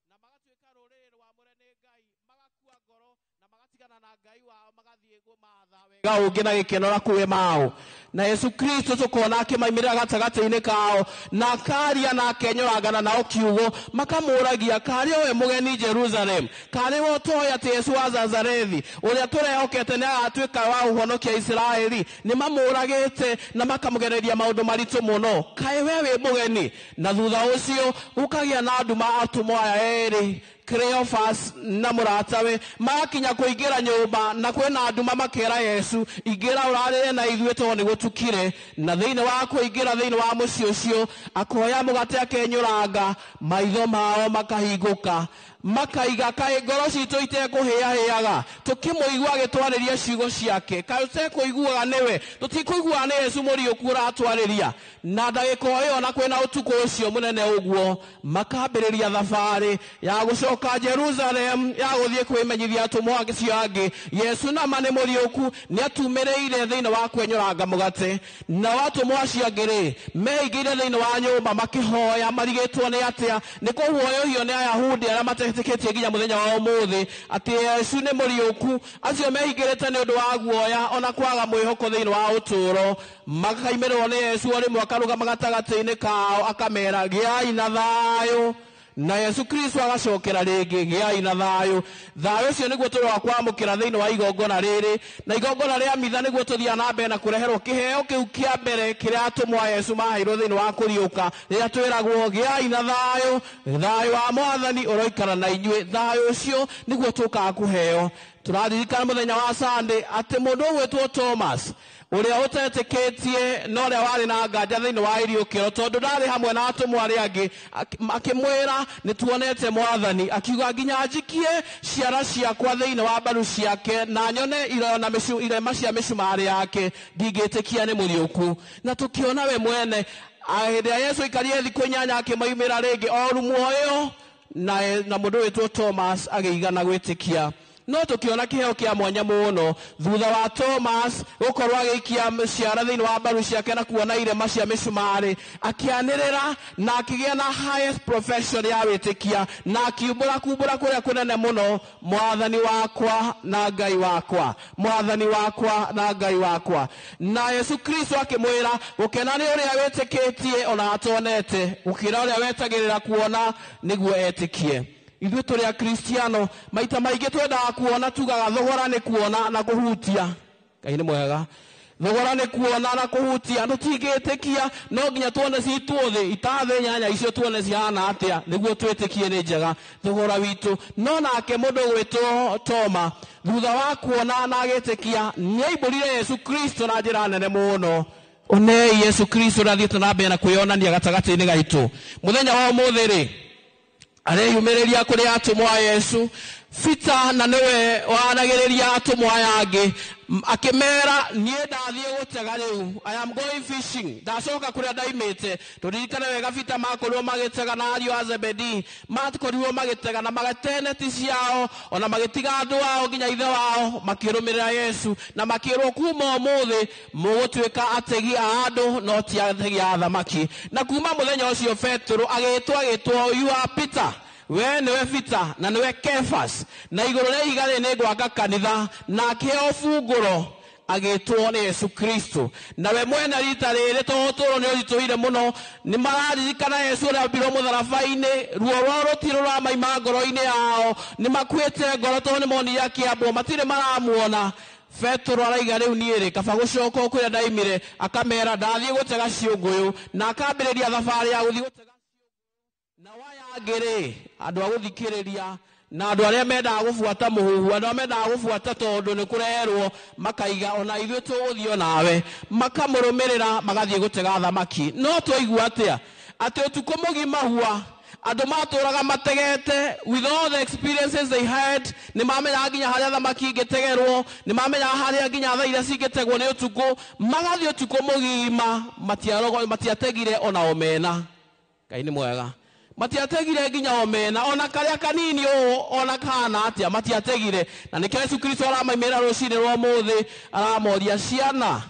na magatuĩka rũrĩrĩ rwamũre nĩ Ngai, magakua ngoro na magatigana na Ngai wao, magathiĩ kũmatha wega ũngĩ na gĩkeno na kũu Emau. Na Yesu Kristo tũkona akĩmaimĩrĩra gatagatĩ-inĩ kao, na akaria na akenyũrangana nao kiugo, makamũragia karĩ we mũgeni Jerusalem, karĩ we ũtoĩ atĩ Yesu wa Nazarethi ũrĩa tũrehokete nĩ agatuĩka wa kũhonokia Isiraeli, nĩ mamũragĩte na makamũgereria maũndũ maritũ mũno, kaĩ we wĩ mũgeni? Na thutha ũcio gũkagĩa na nduma, atũmwo aya erĩ Cleophas na mũratawe magakinya kũingĩra nyũmba, na kwĩna nduma, makera Yesu, ingĩra ũrarĩre na ithuĩ tondũ nĩ gũtukire. Na thĩinĩ wa kũingĩra thĩinĩ wa mũciĩ ũcio, akoya mũgate akenyũranga, maitho mao makahingũka, makaiga kaĩ ngoro citũ itekũhĩahĩaga tũkĩmũigua agĩtwarĩria ciugo ciake, kaĩ tũtekũiguaga nĩwe, tũtikũiguaga nĩ Yesu mũriũku ũratwarĩria. Na ndagĩka o ĩyo na kwĩna ũtukũ ũcio mũnene ũguo, makambĩrĩria thabarĩ ya gũcoka Jerusalem ya gũthiĩ kwĩmenyithia atũmwo acio angĩ Yesu nama nĩ mũriũku, nĩ atumĩrĩire thĩinĩ wa kwenyũranga mũgate. mũgate. Na atũmwo acio angĩ rĩ, meingĩire thĩinĩ wa nyũmba makĩhoya marigĩtwo nĩ atĩa, nĩ kũguoyohio nĩ Ayahudi arĩa matetĩkĩtie nginya mũthenya wa ũmũthĩ atĩ Yesu nĩ mũriũku. Acio meingĩrĩte nĩ ũndũ wa guoya ona kwaga mwĩhoko thĩinĩ wa ũtũũro, makaimĩrĩrwo nĩ Yesu o rĩmwe akarũgama gatagatĩ-inĩ kao akamera, gĩai na thayũ. Na Yesu Kristo agacokera rĩngĩ, gĩai na thayũ. Thayũ ũcio nĩguo tũroa kwamũkĩra thĩinĩ wa igongona rĩrĩ, na igongona rĩa mitha nĩguo tũthiaga na mbere na kũreherwo kĩheo kĩu kĩa mbere kĩrĩa atũmwo a Yesu maheirwo thĩinĩ wa kũriũka, rĩrĩa twĩragwo gĩai na thayũ, thayũ wa Mwathani ũroikara na inyuĩ. Thayũ ũcio nĩguo tũkaga kũheo. Tũraririkana mũthenya wa Sunday atĩ mũndũ ũgwĩtwo Thomas ũrĩa ũtetĩkĩtie na ũrĩa warĩ na nganja thĩinĩ wa iriũkĩro, tondũ ndarĩ hamwe na atũmwo arĩa angĩ, akĩmwĩra nĩ tuonete Mwathani, akiuga nginya njikie ciara ciakwa thĩinĩ wa mbaru ciake na nyone irona irema cia mĩcumarĩ yake, ndingĩtĩkia nĩ mũriũku. Na tũkĩona we mwene hĩndĩ ĩrĩa Yesu aikarire thikũ 8 akĩmoimĩra rĩngĩ o rumu ĩyo, na mũndũ wĩtwo Thomas agĩigana gwĩtĩkia. No tũkĩona kĩheo kĩa mwanya mũno thutha wa Thomas gũkorwo agĩikia ciara thĩinĩ wa mbaru ciake na kuona irema cia mĩcumarĩ, akĩanĩrĩra na akĩgĩa na highest profession ya wĩtĩkia, na akiumbũra kumbũra kũrĩa kũnene mũno, Mwathani wakwa na Ngai wakwa, Mwathani wakwa na Ngai wakwa. Na Yesu Kristo akĩmwĩra, gũkena nĩ ũrĩa wĩtĩkĩtie ona atonete, gũkĩra ũrĩa wetagĩrĩra kuona nĩguo etĩkie. Ithuĩ tũrĩ Akristiano maita maingĩ twendaga kuona, tugaga thogora nĩ kuona na kũhutia. Ngai nĩ mwega. Thogora nĩ kuona na kũhutia, tũtingĩtĩkia no nginya tuone citwo thĩ itathĩ nyanya icio tuone cihana atĩa nĩguo twĩtĩkie nĩ njega thogora witũ. No nake mũndũ ũgwĩtwo Toma thutha wa kuona na agĩtĩkia nĩaimbũrire Yesu Kristo na njĩra nene mũno. Onei Yesu Kristo ũrĩa na mbere na kwĩyonania gatagatĩ-inĩ gaitũ. Mũthenya wa ũmũthĩ rĩ, areyumĩrĩria kũrĩ atũmwo a Yesu. Peter na nĩwe wanagĩrĩria atũmwo aya angĩ, akĩmera niĩ ndathiĩ gũtega rĩu, I am going fishing, ndacoka kũrĩa ndaimĩte. Tũririkane wega Peter makorirwo magĩtega na ariũ a Zebedee, makorirwo magĩtega na magĩte neti ciao ona magĩtiga andũ ao nginya ithe wao, makĩrũmĩrĩra Yesu na makĩrwo kuma ũmũthĩ mũgũtuĩka ategi a andũ no ti ategi a thamaki. Na kuma mũthenya ũcio Petero agĩtwo you are Peter, we nĩwe Peter na nĩwe Kefas, na igũrũ rĩa ihiga rĩrĩ nĩngwaka kanitha, na akĩheo bungũro agĩtwo nĩ Yesu Kristo. Na we mwene rita rĩrĩ tondũ ũtũũro nĩ ũritũhire mũno, nĩ mararirikana Yesu ũrĩa ambirwo mũtharaba-inĩ, ruo rwao rũtirĩ rũramaima ngoro-inĩ yao, nĩ makuĩte ngoro tondũ nĩ monire akĩambwo, matirĩ maramuona. Petero araiga rĩu niĩ rĩ, kaba gũcoka o kũrĩa ndaimire, akamera ndathiĩ gũtega ciũngũyũ, na akambĩrĩria thabarĩ ya gũthiĩ gũtega. Na waya angĩ rĩ, andũ a gũthikĩrĩria na andũ arĩa mendaga gũbuata mũhuhu, andũ arĩa mendaga gũbuata tondũ nĩ kũrerwo, makaiga ona ithuĩ tũgũthiĩ onawe, makamũrũmĩrĩra magathiĩ gũtega thamaki. No twaigua atĩa? Atĩ ũtukũ mũgima hua andũ matũraga mategete, with all the experiences they had, nĩ mamenyaga nginya harĩa thamaki ingĩtegerwo, nĩ mamenyaga harĩa nginya thaa iria cingĩtegwo nĩ ũtukũ, magathiĩ ũtukũ mũgima matiategire ona omena. Ngai nĩ mwega. Matiategire nginya omena ona karĩa kanini ũũ ona kahana atĩa, matiategire. Na nĩkĩo Yesu Kristo aramaimĩra rũcinĩ rwa ũmũthĩ, aramoria ciana,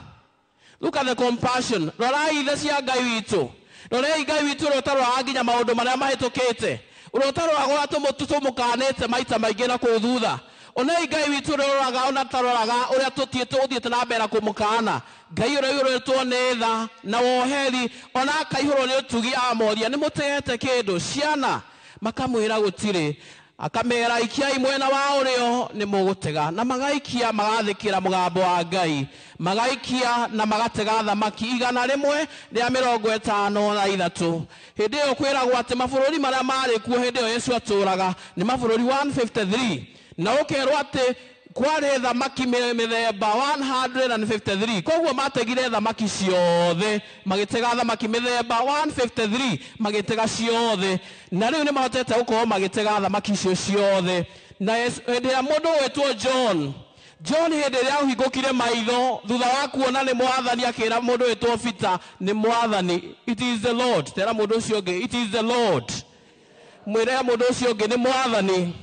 look at the compassion, rorai ithe cia Ngai witũ, rorai Ngai witũ ũrĩa ũtaroraga nginya maũndũ marĩa mahĩtũkĩte, ũrĩa ũtaroraga ũrĩa tũmũkanĩte maita maingĩ na kũu thutha. Onei Ngai witũ ũrĩa ũroraga ona taroraga ũrĩa tũthiĩte na mbere kũmũkana. Ngai ũrĩa ũiyũrĩtwo nĩ tha na woheri ona akaihũrwo nĩ ũtugi, amoria nĩ mũtegete kĩndũ ciana? Makamwĩra gũtirĩ. Akamera ikiai mwena wa ũrĩo nĩ mũgũtega, na magaikia magathĩkĩra mũgambo wa Ngai, magaikia na magatega thamaki 153. Hĩndĩ ĩyo kwĩragwo atĩ mabũrũri marĩa marĩ kuo hĩndĩ ĩyo Yesu atũraga nĩ mabũrũri 153, na ũkerwo atĩ kwarĩ thamaki mĩthemba 153. Koguo mategire thamaki ciothe, magĩtega thamaki mĩthemba 153, magĩtega ciothe, na rĩu nĩ mahotete gũkorwo magĩtega thamaki icio ciothe. Na hĩndĩ ĩrĩa mũndũ wetwo John hĩndĩ ĩrĩa ahingũkire maitho thutha wa kuona nĩ Mwathani, akĩra mũndũ wetwo Peter, nĩ Mwathani, it is the Lord. Tera mũndũ ũcio ũngĩ, it is the Lord. Mwĩre mũndũ ũcio ũngĩ, nĩ Mwathani.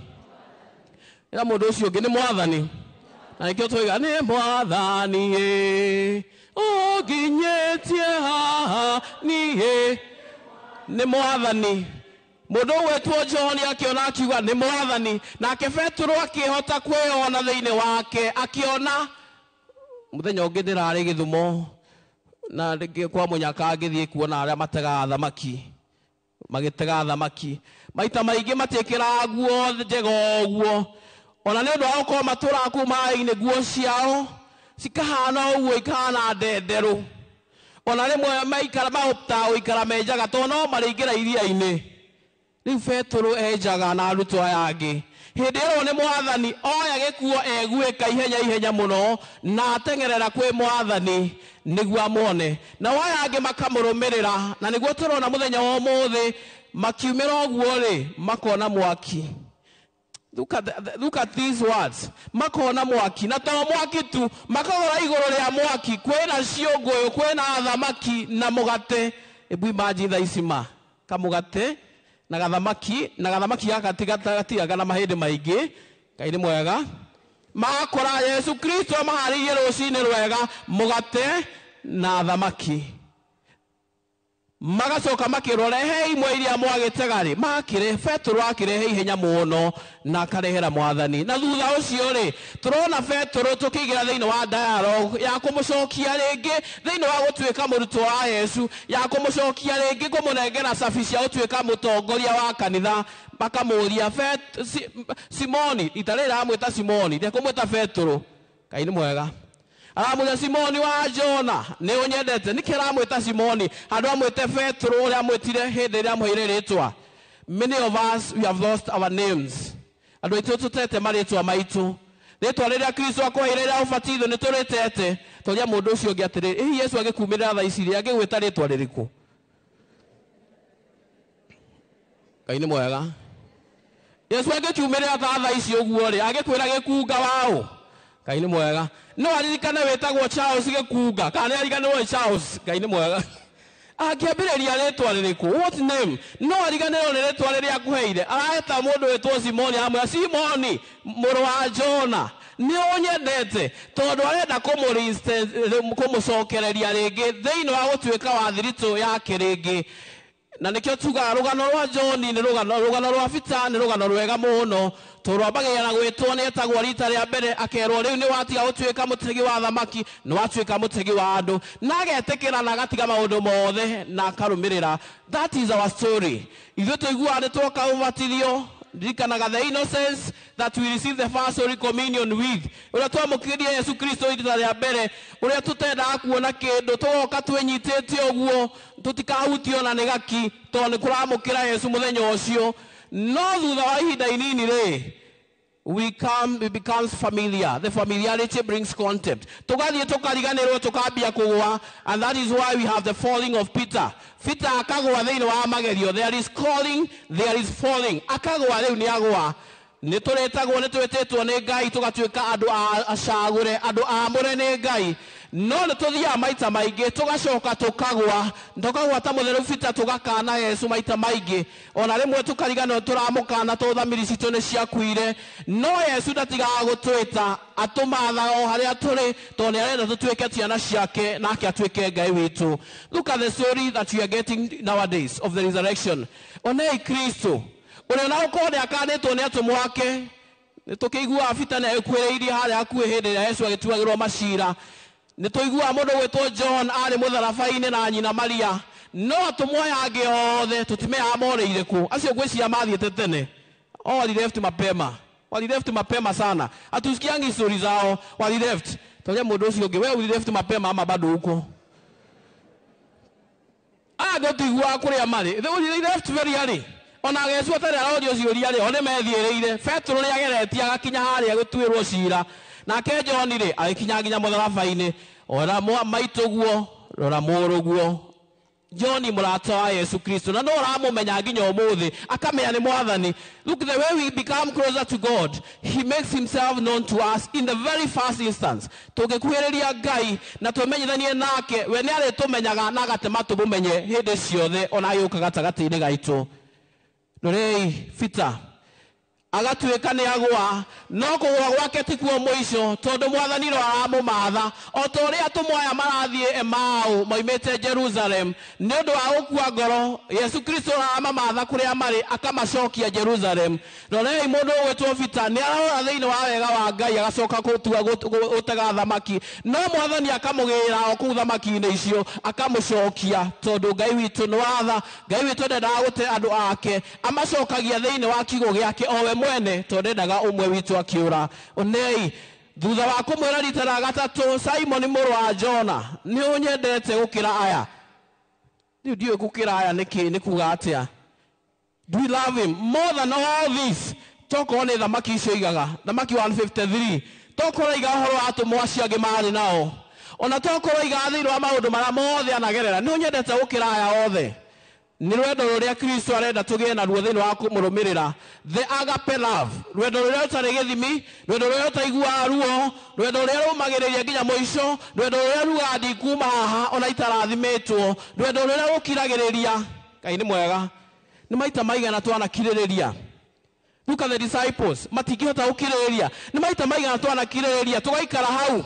Ĩra mũndũ ũcio ũngĩ, nĩ Mwathani. Na nĩkĩo twoiga nĩ mwathani ĩ ũnginyĩtie haha niĩ nĩ mwathani. Mũndũ ũgwĩtwo John akĩona akiuga nĩ mwathani, nake Petero akĩhota kwĩona thĩinĩ wake, akĩona. Mũthenya ũngĩ ndĩrarĩ Gĩthumo na kwa mũnyaka ngĩthiĩ kuona arĩa mategaga thamaki, magĩtega thamaki maita maingĩ matiĩkĩraga nguo njega ũguo, ona nĩ ũndũ wa gũkorwo matũraga kũu maĩ-inĩ, nguo ciao cikahana ũguo, ikahana ndenderũ. Ona rĩmwe maikara mahota gũikara menjaga tondũ no marĩingĩra iria-inĩ. Rĩu Petero enjaga na arutwo aya angĩ. Hĩndĩ ĩyo nĩ mwathani oya gĩkuo eguĩka ihenya ihenya mũno na ateng'erera kwĩ mwathani nĩguo amwone, nao aya angĩ makamũrũmĩrĩra, na nĩguo tũrona mũthenya wa ũmũthĩ makiumĩra ũguo rĩ, makona mwaki. Look at these words. Makona mwaki, na to mwaki tu, makagora igũrũ rĩa mwaki kwĩna ciũngũyũ, kwĩna thamaki na mũgate. Ebu imagine thaa ici ma kamũgate na gathamaki, na gathamaki gaka gatigaga na mahĩndĩ maingĩ. Ngai nĩ mwega. Makora Yesu Kristo amaharĩirie rũcinĩ rwega mũgate na thamaki. Magacoka makĩrwo, rehe imwe iria mwagĩtega rĩ, makĩrehe. Petero akĩrehe ihenya mũno na akarehera mwathani. Na thutha ũcio rĩ, tũrona Petero tũkĩingĩra thĩinĩ wa dialogue ya kũmũcokia rĩngĩ thĩinĩ wa gũtuĩka mũrutwo wa Yesu, ya kũmũcokia rĩngĩ kũmũnengera cabi cia gũtuĩka mũtongoria wa kanitha. Makamũria Simoni, ita rĩrĩ aramwĩta Simoni, ndekũmwĩta Petero. Ngai nĩ mwega. Aramwĩra Simoni wa Jona, nĩ ũnyendete? Nĩkĩ aramwĩta Simoni handũ amwĩte Petero ũrĩa amwĩtire hĩndĩ ĩrĩa amũheire rĩtwa? Many of us, we have lost our names. Andũ aitũ tũtete marĩtwa maitũ. Rĩtwa rĩrĩa Kristo akũheire rĩa ũbatithio nĩ tũrĩtete. Toria mũndũ ũcio ũngĩ atĩrĩrĩ, hihi Yesu agĩkumĩrĩra thaa ici rĩ, angĩgwĩta rĩtwa rĩrĩkũ? Ngai nĩ mwega. Yesu angĩkiumĩrĩra ta thaa ici ũguo rĩ, angĩkwĩra gĩkunga waũ? Ngai nĩ mwega. No aririkane wĩtagwo Charles Gĩkunga, kana nĩ ariganĩrwo nĩ Charles? Ngai nĩ mwega. Angĩambĩrĩria rĩtwa rĩrĩkũ? What name? No ariganĩrwo nĩ rĩtwa rĩrĩa akũheire. Areta mũndũ wĩtwo Simoni, aramwĩra Simoni mũrũ wa Jona, nĩ ũnyendete? Tondũ arenda kũmũcokereria rĩngĩ thĩinĩ wa gũtuĩka wa thiritũ yake rĩngĩ. Na nĩkĩo tugaga rũgano rwa John nĩ rũgano rwa Peter nĩ rũgano rwega mũno, tondũ rwambagĩrĩria na gwĩtwo nĩ etagwo rita rĩa mbere, akerwo rĩu nĩ watiga gũtuĩka mũtegi wa thamaki, nĩ watuĩka mũtegi wa andũ, na agetĩkĩra na agatiga maũndũ mothe na akarũmĩrĩra. That is our story. Ithuĩ tũiguaga nĩ twoka ũbatithio, ririkanaga the innocence that we receive the first Holy Communion with, ũrĩa twamũkĩrire Yesu Kristo rita rĩa mbere, ũrĩa tũtendaga kuona kĩndũ, tũgoka twĩnyitĩte ũguo, tũtikahutio na nĩ gaki, tondũ nĩ kũramũkĩra Yesu mũthenya ũcio. No thutha wa ihinda inini rĩ, we becomes familiar. The familiarity brings contempt. Tũgathiĩ tũkariganĩrwo, tũkambia kũgũa, and that is why we have the falling of Peter. Peter akagũa thĩinĩ wa magerio. There is calling, there is falling. Akagũa rĩu nĩ agũa. Nĩ tũrĩtagwo, nĩ twĩtĩtwo nĩ Ngai tũgatuĩka andũ acagũre, andũ aamũre nĩ Ngai. No nĩ tũthiaga maita maingĩ tũgacoka tũkagũa, tũkagũa ta mũtheru Peter, tũgakana Yesu maita maingĩ, ona rĩmwe tũkariganĩrwo tũramũkana tondũ thamiri citũ nĩ ciakuire. No Yesu ndatigaga gũtwĩta, atũmathaga o harĩa tũrĩ, tondũ nĩ arenda tũtuĩke ciana ciake nake atuĩke Ngai witũ. Look at the story that we are getting nowadays of the resurrection. Onei Kristo ũrĩa na ũkorwo nĩ akanĩtwo nĩ atũmwo ake, nĩ tũkĩiguaga Peter nĩ ekuĩrĩirie harĩa hakuhĩ hĩndĩ ĩrĩa Yesu agĩtuagĩrwo macira. Nĩ tũiguaga mũndũ gwĩtwo John arĩ mũtharaba-inĩ na nyina Maria, no atũmwo aya angĩ othe tũtimenyaga morĩire kũ. Acio ngwĩciria mathiĩte tene. Oh, wali left mapema, wali left mapema sana, hatusikiangi story zao, wali left. Toria mũndũ ũcio ũngĩ, we uli left mapema ama bado huko? Aya tũtiguaga kũrĩa marĩ. They left very early. Ona Yesu atarĩ arorio ciũria rĩ, o nĩ methiĩrĩire. Petero nĩ ageretie agakinya harĩa gũtuĩrwo cira, nake John rĩ agĩkinya nginya mũtharaba-inĩ. Ora maitũguo, rora mũrũguo. John mũrata wa Yesu Kristo, na no ũramũmenya nginya ũmũthĩ, akamenya nĩ mwathani. Look, the way we become closer to God, he makes himself known to us in the very first instance. Tũngĩkuhĩrĩria Ngai na twĩmenyithanie nake, we nĩ arĩtũmenyaga na agatema tũmũmenye hĩndĩ ciothe, ona agĩũka gatagatĩ-inĩ gaitũ. Rorei Peter Agatuĩka nĩ agũa, no kũgũa gwake tikuo mũico, tondũ mwathani no aramũmatha. O ta ũrĩa atũmwo aya marathiĩ Emau moimĩte Jerusalem nĩ ũndũ wa gũkua ngoro, Yesu Kristo aramamatha kũrĩa marĩ akamacokia Jerusalem. Rorei mũndũ ũgwĩtwo Peter nĩ ararora thĩinĩ wa wega wa Ngai agacoka gũtua gũtega thamaki, no mwathani akamũgĩra o kũu thamaki-inĩ icio akamũcokia, tondũ Ngai witũ nĩ watha. Ngai witũ ndendaga gũte andũ ake, amacokagia thĩinĩ wa kiugo gĩake o we mwene, tondũ ndendaga ũmwe witũ akĩũra. Onei thutha wa kũmwĩra rita rĩa gatatũ, Simon mũrũ wa Jona, nĩ ũnyendete gũkĩra aya? Rĩu ndiũĩ gũkĩra aya nĩkĩ, nĩ kuga atĩa? Do we love him more than all this? Tokorwo nĩ thamaki icio igaga, thamaki 153, tokorwo iga ũhoro wa atũmwo acio angĩ marĩ nao, ona tokorwo iga thĩinĩ wa maũndũ marĩa mothe anagerera, nĩ ũnyendete gũkĩra aya othe? Nĩ rwendo rũrĩa Kristo arenda tũgĩe naruo thĩinĩ wa kũmũrũmĩrĩra, the agape love, rwendo rũrĩa rũtarĩ gĩthimi, rwendo rũrĩa rũtaiguaga ruo, rwendo rũrĩa rũmagĩrĩria nginya mũico, rwendo rũrĩa rugaga ndikuma haha ona itarathimĩtwo, rwendo rũrĩa rũkiragĩrĩria. Ngai nĩ mwega. Nĩ maita maigana twanakirĩrĩria? Look at the disciples, matingĩhota gũkirĩrĩria. Nĩ maita maigana twanakirĩrĩria tũgaikara hau?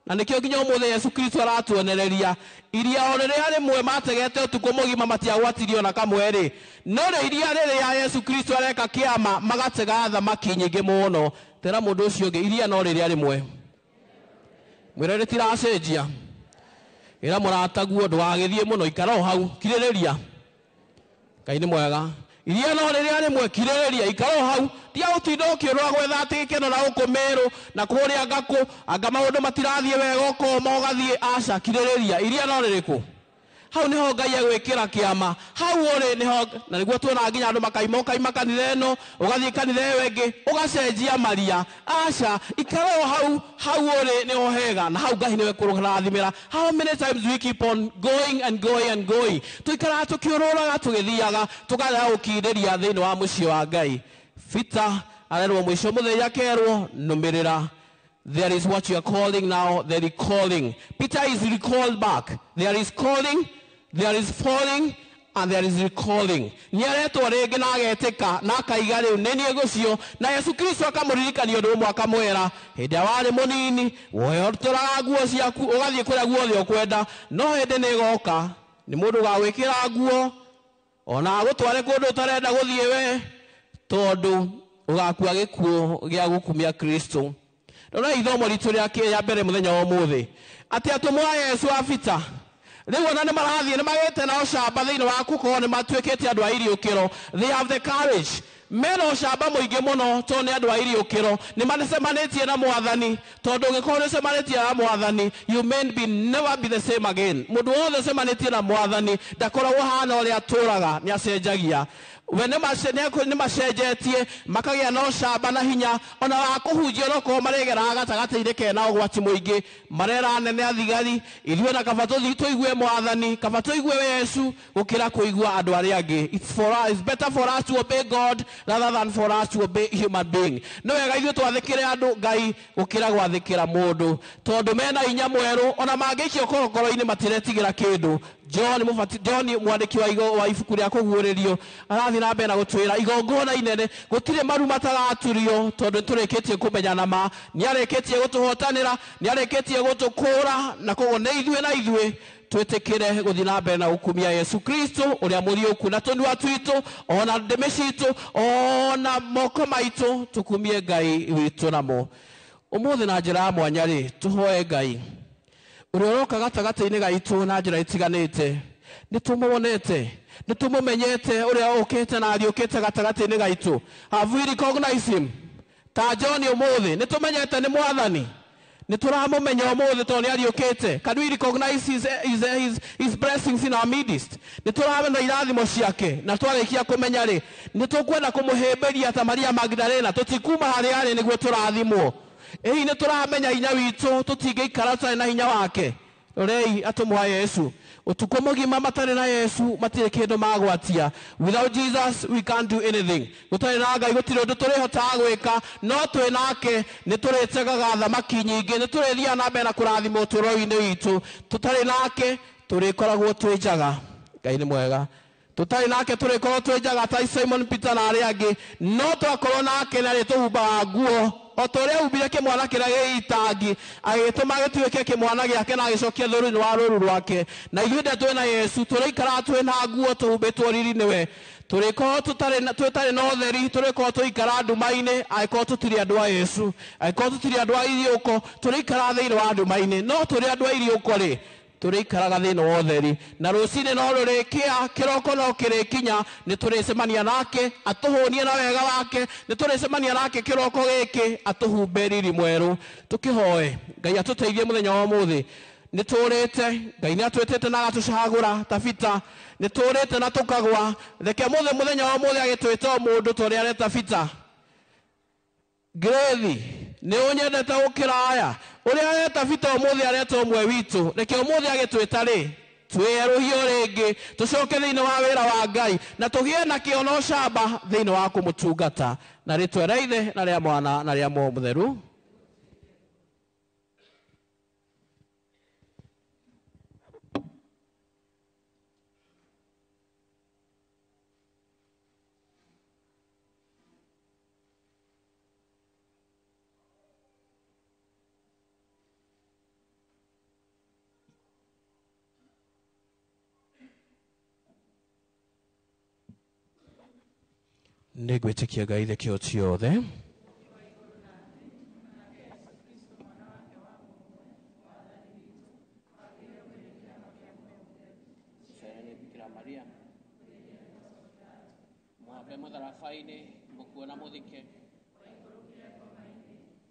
Na nĩkĩo nginya ũmũthĩ Yesu Kristo aratuonereria iria o rĩrĩa rĩmwe mategete ũtukũ mũgima matiagwatirie ona kamwe rĩ, no rĩ iria rĩrĩa Yesu Kristo areka kĩama magatega thamaki nyingĩ mũno. Tera mũndũ ũcio ũngĩ, iria no rĩrĩa rĩmwe, mwĩre rĩtiracenjia. Ĩra mũrataguo ndũgagĩthiĩ mũno, ikara o hau, kirĩrĩria. Ngai nĩ mwega. Iria no rĩrĩa rĩmwe, kirĩrĩria, ikara o hau. Tiga gũtinda ũkĩũrũra gwetha atĩ gĩkeno na gũkũ Meru na kũrĩa ngakũ, anga maũndũ matirathiĩ wega ũkoma ũgathiĩ. Aca, kirĩrĩria. Iria no rĩrĩkũ? Hau nĩho Ngai egwĩkĩra kĩama, hau ũrĩ nĩho. Na nĩguo tuonaga nginya andũ makaima, ũkaima kanitha ĩno ũgathiĩ kanitha ĩyo ĩngĩ ũgacenjia maria. Aca, ikara o hau, hau ũrĩ nĩho hega, na hau Ngai nĩwe kũrathimĩra. How many times we keep on going and going and going? Tũikaraga tũkĩũrũraga tũgĩthiaga tũkarega gũkindĩria thĩinĩ wa mũciĩ wa Ngai. Peter arerwo mũico mũthenya akerwo nũmĩrĩra. There is what you are calling now the recalling. Peter is recalled back. There is calling, there is falling, and there is recalling. Nĩ aretwo rĩngĩ na agetĩka na akaiga rĩu nĩ niĩ gũcio. Na Yesu Kristo akamũririkania ũndũ ũmwe, akamwĩra hĩndĩ ĩrĩa warĩ mũnini woyotoraga nguo ciaku ũgathiĩ kũrĩa guothe ũkwenda, no hĩndĩ nĩ ĩgoka nĩ mũndũ ũgagwĩkĩra nguo ona agũtware kũndũ ũtarenda gũthiĩ we, tondũ ũgakua gĩkuũ gĩa gũkumia Kristo. Rora ithomo ritũ rĩa mbere mũthenya wa ũmũthĩ, atĩ atũmwo a Yesu a Peter rĩu ona nĩ marathiĩ nĩ magĩte na ũcamba thĩinĩ wa gũkorwo nĩ matuĩkĩte andũ a iriũkĩro. They have the courage, mena ũcamba mũingĩ mũno tondũ nĩ andũ a iriũkĩro, nĩ macemanĩtie na mwathani. Tondũ ũngĩkorwo nĩ ũcemanĩtie na mwathani, you may be never be the same again. Mũndũ wothe ũcemanĩtie na mwathani ndakoragwo hana ũrĩa atũraga, nĩ acenjagia. We nĩ macenjetie makagĩa na ũcamba na hinya ona wa kũhunjia, onokorwo marĩgeraga gatagatĩ-inĩ kena ũgwati mũingĩ. Marera anene a thigari, ithuĩ na kaba tũthiĩ tũigue mwathani, kaba tũigue Yesu gũkĩra kũigua andũ arĩa angĩ. It's for us, it's better for us to obey God rather than for us to obey human being. Nĩ wega ithuĩ twathĩkĩre andũ Ngai gũkĩra gwathĩkĩra mũndũ, tondũ mena hinya mwerũ, ona mangĩikio korokoro-inĩ matiretigĩra kĩndũ. John John mwandĩki wa ibuku rĩa kũguũrĩrio arathiĩ na mbere na gũtwĩra igongona inene, gũtirĩ maru mataraturio, tondũ nĩtũrĩkĩtie kũmenyana ma, nĩarĩkĩtie gũtũhotanĩra, nĩarĩkĩtie gũtũkũra, na koguo nĩ ithuĩ na ithuĩ twĩtĩkĩre gũthiĩ na mbere na gũkumia Yesu Kristo ũrĩa mũriũku na tũnua twitũ ona ndĩmĩ citũ ona moko maitũ, tũkumie Ngai witũ namo. Ũmũthĩ na njĩra ya mwanya rĩ, tũhoe Ngai ũrĩa ũroka gatagatĩ-inĩ gaitũ na njĩra itiganĩte. Nĩ tũmuonete, nĩ tũmũmenyete ũrĩa ũkĩte na ariũkĩte gatagatĩ-inĩ gaitũ. Have we recognized him? Ta John ũmũthĩ nĩ tũmenyete nĩ mwathani, nĩ tũramũmenya ũmũthĩ tondũ nĩ ariũkĩte. Can we recognize his blessings in our midst? Nĩ tũramenya irathimo ciake, na twarĩkia kũmenya rĩ, nĩ tũkwenda kũmũhĩmbĩria ta Maria Magdalena. Tũtikuma harĩa arĩ nĩguo tũrathimwo. Ĩĩ, nĩ tũramenya hinya witũ, tũtingĩikara tũtarĩ na hinya wake. Rorei atũmwo a Yesu ũtukũ mũgima matarĩ na Yesu matirĩ kĩndũ magwatia. Without Jesus we can't do anything. Gũtarĩ na Ngai gũtirĩ ũndũ tũrĩhotaga gwĩka, no twĩ nake nĩ tũrĩtegaga thamaki nyingĩ, nĩ tũrĩthiaga na mbere na kũrathimwo ũtũũro-inĩ witũ. Tũtarĩ nake tũrĩkoragwo twĩ njaga. Ngai nĩ mwega. Tũtarĩ nake tũrĩkorwo twĩ njaga ta Simon Peter na arĩa angĩ, no twakorwo nake na rĩtũhumbaga nguo o ta ũrĩa ahumbire kĩmwana kĩrĩa gĩ itangi, agĩtũma gĩtuĩke kĩmwana gĩake na agĩcokia thũru-inĩ wa rũũru rwake. Na ithuĩ ndĩa twĩna Yesu tũrĩikaraga twĩna nguo tũhumbĩtwo riri nĩwe. Tũrĩkorwo tũtarĩ na ũtheri, tũrĩkorwo tũikara nduma-inĩ angĩkorwo tũtirĩ andũ a Yesu, angĩkorwo tũtirĩ andũ a iriũko, tũrĩikaraga thĩinĩ wa nduma-inĩ. No tũrĩ andũ a iriũko rĩ, tũrĩikaraga thĩinĩ wa ũtheri. Na rũcinĩ no rũrĩkĩa, kĩroko no kĩrĩkinya, nĩ tũrĩcemania nake atũhũnie na wega wake, nĩ tũrĩcemania nake kĩroko gĩkĩ atũhumbe riri mwerũ. Tũkĩhoe Ngai atũteithie mũthenya wa ũmũthĩ. Nĩ tũrĩte, Ngai nĩ atwĩtĩte na agatũcagũra ta Peter, nĩ tũrĩte na tũkagwa. Reke mũthenya wa ũmũthĩ agĩtwĩte o mũndũ ta ũrĩa areta Peter. Ngĩrĩthi, nĩ ũnyendete gũkĩra aya? Ũrĩa areta Peter ũmũthĩ areta ũmwe witũ. Reke ũmũthĩ agĩtwĩta rĩ, twĩerũhio rĩngĩ, tũcoke thĩinĩ wa wĩra wa Ngai, na tũgĩe na kĩo na ũcamba thĩinĩ wa kũmũtungata. Na rĩtwa rĩa Ithe na rĩa Mwana na rĩa Muoyo Mũtheru. Nĩ ngwĩtĩkia Ngai ithe kĩo ciothe. Mwambe mũtharaba-inĩ, mũkuo na mũthike.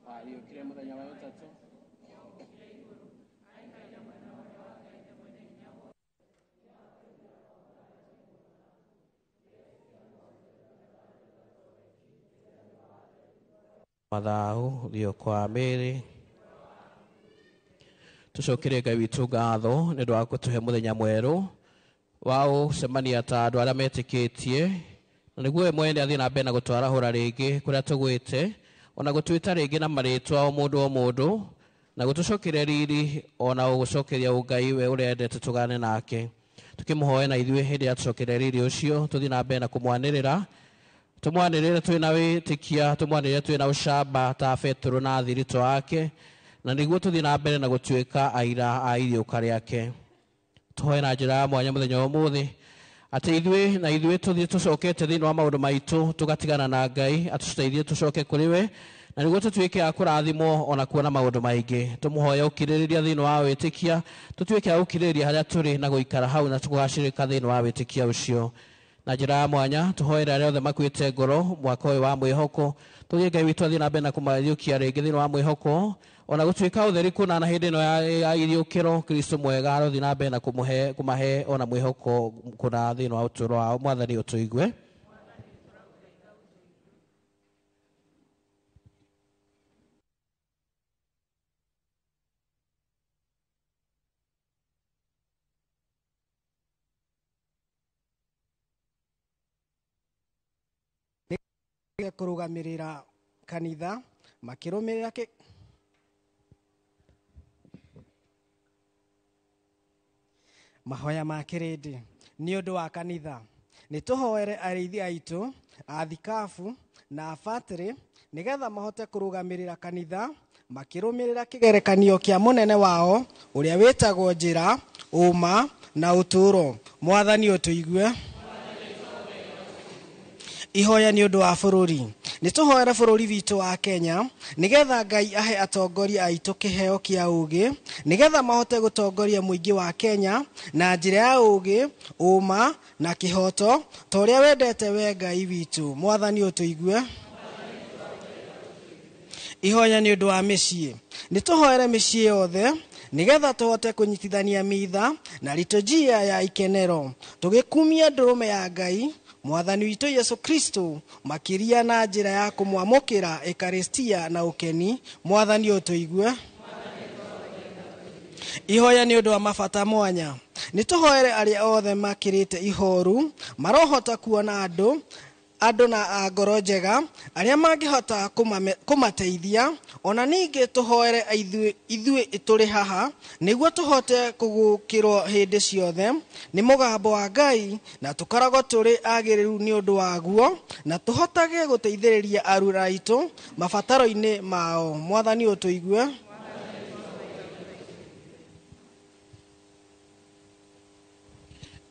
Wariũkire mũthenya wa ĩtatũ. Mathaũ thiĩ kwa mĩrĩ. Tũcokerie Ngai witũ ngatho nĩ ũndũ wa gũtũhe mũthenya mwerũ wa gũcemania ta andũ arĩa metĩkĩtie, na nĩguo we mwene athiĩ na mbere na gũtwarahũra rĩngĩ kũrĩa tũgwĩte, ona gũtwĩta rĩngĩ na marĩtwa o mũndũ o mũndũ, na gũtũcokeria riri ona gũgũcokeria ũngai we ũrĩa endete tũgane nake. Tũkĩmũhoe na ithuĩ hĩndĩ ya tũcokeria riri ũcio tũthiĩ na mbere na kũmwanĩrĩra, tũmwanĩrĩre twĩna wĩtĩkia, tũmwanĩrĩre twĩna ũcamba ta Petero na athiritũ ake, na nĩguo tũthiĩ na mbere na gũtuĩka aira a iriũka rĩake. Tũhoe na njĩra ya mwanya mũthenya wa ũmũthĩ atĩ ithuĩ na ithuĩ tũthiĩ tũcokete thĩinĩ wa maũndũ maitũ tũgatigana na Ngai, atũteithie tũcoke kũrĩ we, na nĩguo tũtuĩke a kũrathimwo ona kuona maũndũ maingĩ. Tũmũhoe ũkirĩrĩria thĩinĩ wa wĩtĩkia, tũtuĩke a gũkirĩrĩria harĩa tũrĩ na gũikara hau na tũgacĩrĩka thĩinĩ wa wĩtĩkia ũcio. Na njĩra ya mwanya tũhoere arĩa othe makuĩte ngoro mwaka ũyũ wa mwĩhoko, tũthiĩ Ngai witũ athiĩ na mbere na kũmariũkia rĩngĩ thĩinĩ wa mwĩhoko, ona gũtuĩka ũtheri kũna na hĩndĩ ĩno ya iriũkĩro, Kristo mwega arothiĩ na mbere na kũmahe ona mwĩhoko kũna thĩinĩ wa ũtũũro wao. Mwathani ũtũigue. Kũrũgamĩrĩra kanitha makĩrũmĩrĩra mahoya ma kĩrĩndĩ nĩ ũndũ wa kanitha. Nĩ tũhoere arĩithi aitũ, athikabu na abatĩrĩ nĩgetha mahote kũrũgamĩrĩra kanitha makĩrũmĩrĩra kĩgerekanio kĩa mũnene wao ũrĩa wĩtagwo njĩra, ũma na ũtũũro. Mwathani ũtũigue. Ihoya nĩ ũndũ wa bũrũri. Nĩ tũhoere bũrũri witũ wa Kenya nĩgetha Ngai ahe atongoria aitũ kĩheo kĩa ũũgĩ nĩgetha mahote gũtongoria mũingĩ wa Kenya na njĩra ya ũũgĩ, ũma na kĩhooto ta ũrĩa wendete we Ngai witũ. Mwathani ũtũigue. Ihoya nĩ ũndũ wa mĩciĩ. Nĩ tũhoere mĩciĩ yothe nĩgetha tũhote kũnyitithania mitha na liturgia ya ikenero tũgĩkumia ndũrũme ya Ngai Mwathani witũ Yesu Kristo makĩria na njĩra ya kũmwamũkĩra Ekaristia na ũkeni. Mwathani ũtũigue. Ihoya nĩ ũndũ wa mabata mwanya. Nĩ tũhoere arĩa othe makĩrĩte ihoru marohota kuona andũ Andũ na a ngoro njega arĩa mangĩhota kũmateithia. Ona ningĩ tũhoere ithuĩ tũrĩ haha nĩguo tũhote kũgũkĩrwo hĩndĩ ciothe nĩ mũgambo wa Ngai, na tũkoragwo tũrĩ agĩrĩru nĩ ũndũ waguo, na tũhotage gũteithĩrĩria arura aitũ mabataro-inĩ mao. Mwathani ũtũigue.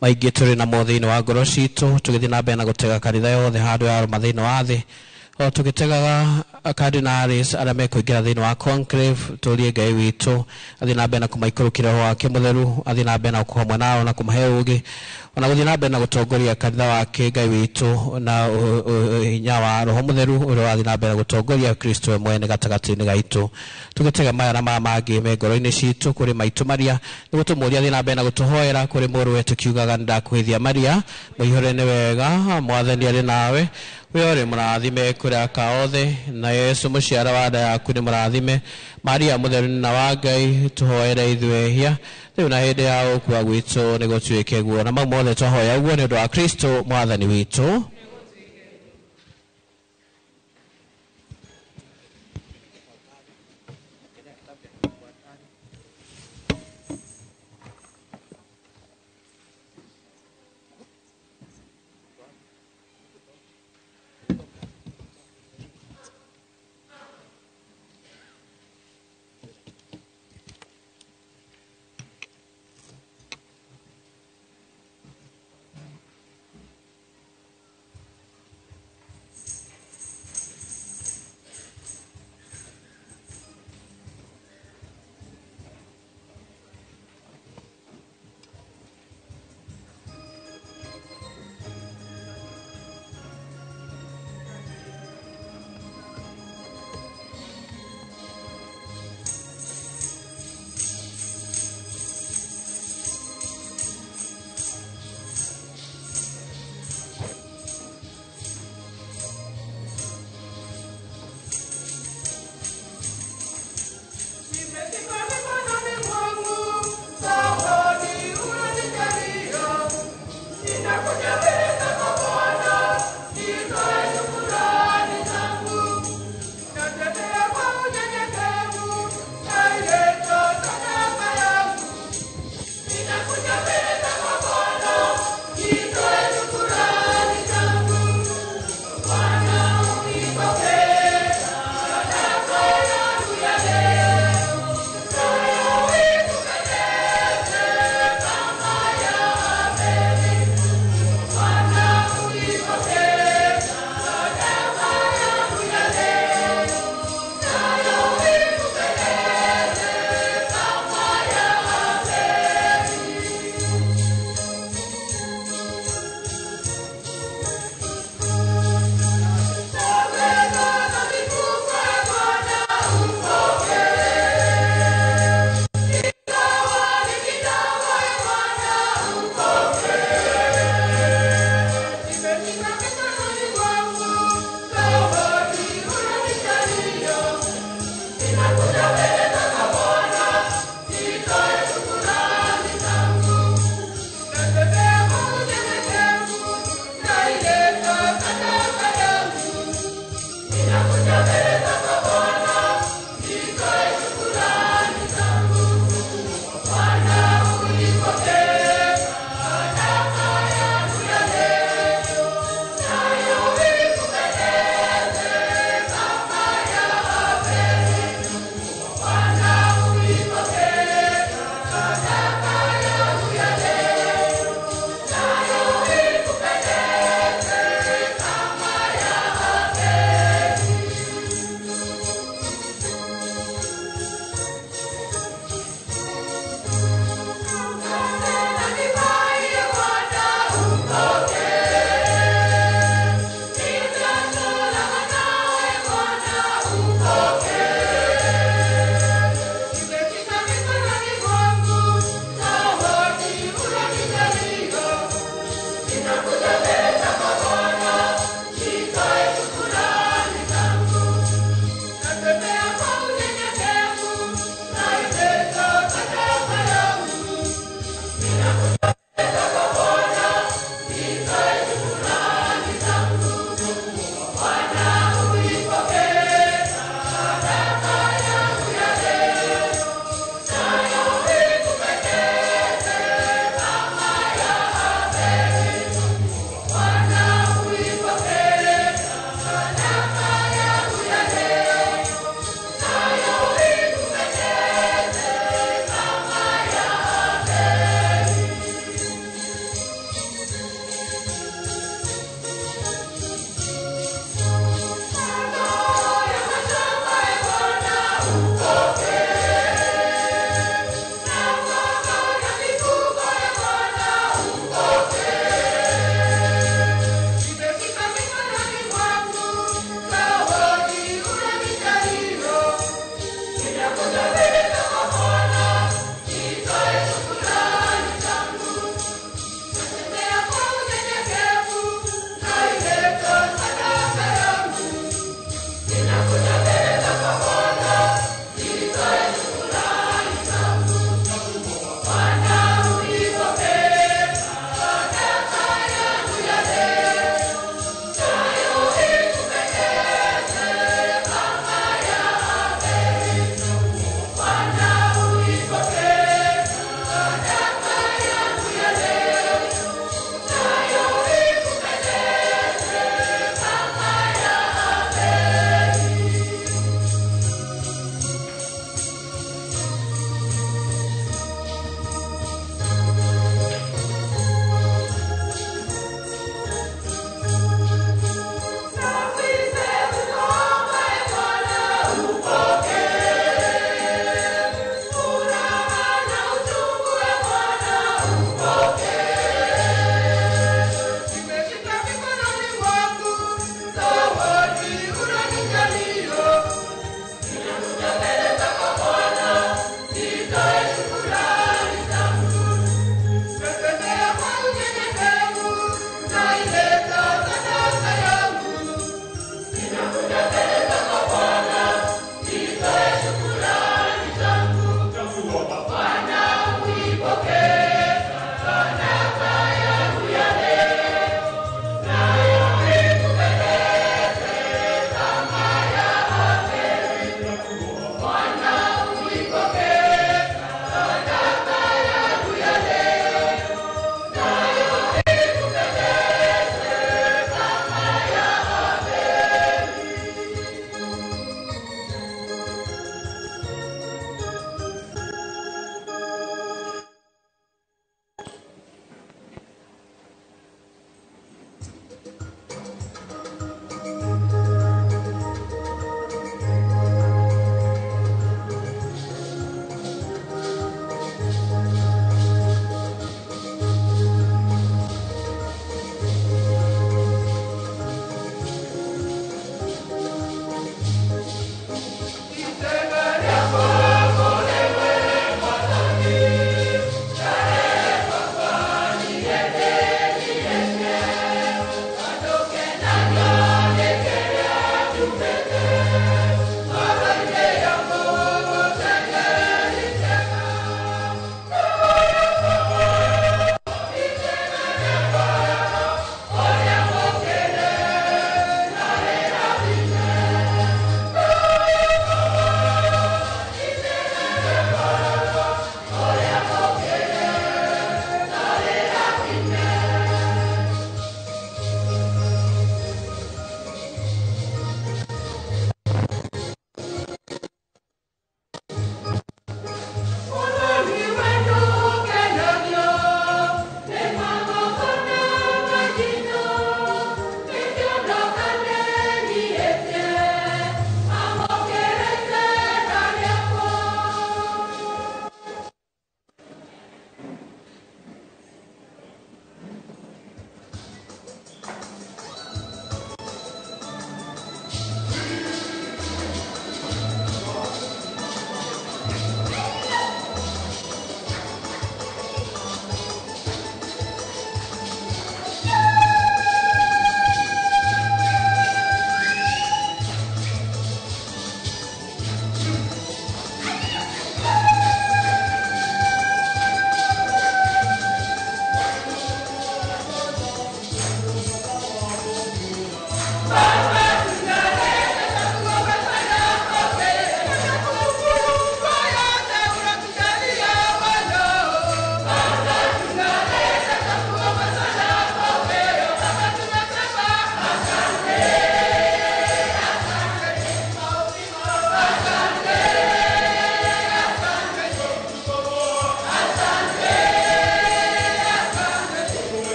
Maingĩ tũrĩ namo thĩinĩ wa ngoro citũ, tũgĩthiĩ na mbere na gũtega kanitha yothe handũ ya rũma thĩinĩ wa thĩ, o tũgĩtegaga cardinals arĩa mekũingĩra thĩinĩ wa conclave. Tũrie Ngai witũ athiĩ na mbere na kũmaikũrũkia roho wake mũtheru, athiĩ na mbere na gũkorwo hamwe nao na kũmahe ũũgĩ, ona gũthiĩ na mbere na gũtongoria kanitha wake Ngai witũ na hinya wa roho mũtheru ũrĩa ũrathiĩ na mbere gũtongoria Kristo we mwene gatagatĩ-inĩ gaitũ. Tũgĩtega maya na maya mangĩ me ngoro-inĩ citũ kũrĩ maitũ Maria, nĩguo tũmũũrie athiĩ na mbere na gũtũhoera kũrĩ mũrũwe, tũkiugaga nĩndakũhĩthia Maria, mũihũre nĩ wega, Mwathani arĩ nawe, we ũrĩ mũrathime kũrĩ aka othe, na Yesu mũciara wa nda yaku nĩ mũrathime. Maria mũtheru nyina wa Ngai, tũhoere ithuĩ ehia rĩu na hĩndĩ ya gũkua gwitũ, nĩgũtuĩke guo. Na mau mothe twahoya ũguo nĩ ũndũ wa Kristo Mwathani witũ.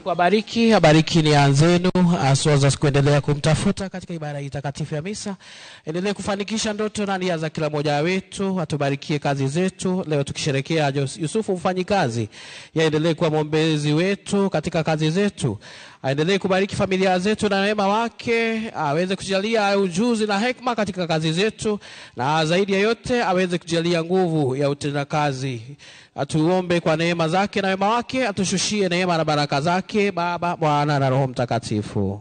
Kuwabariki, abariki nia zenu haswa za kuendelea kumtafuta katika ibada hii takatifu ya misa. Endelee kufanikisha ndoto na nia za kila mmoja wetu, atubarikie kazi zetu. Leo tukisherekea Yusufu mfanyikazi, yaendelee kuwa mwombezi wetu katika kazi zetu, aendelee kubariki familia zetu na neema wake, aweze kujalia ujuzi na hekima katika kazi zetu, na zaidi ya yote aweze kujalia nguvu ya utendakazi. Atuombe kwa neema zake na wema wake, atushushie neema na baraka zake, Baba, Mwana na Roho Mtakatifu.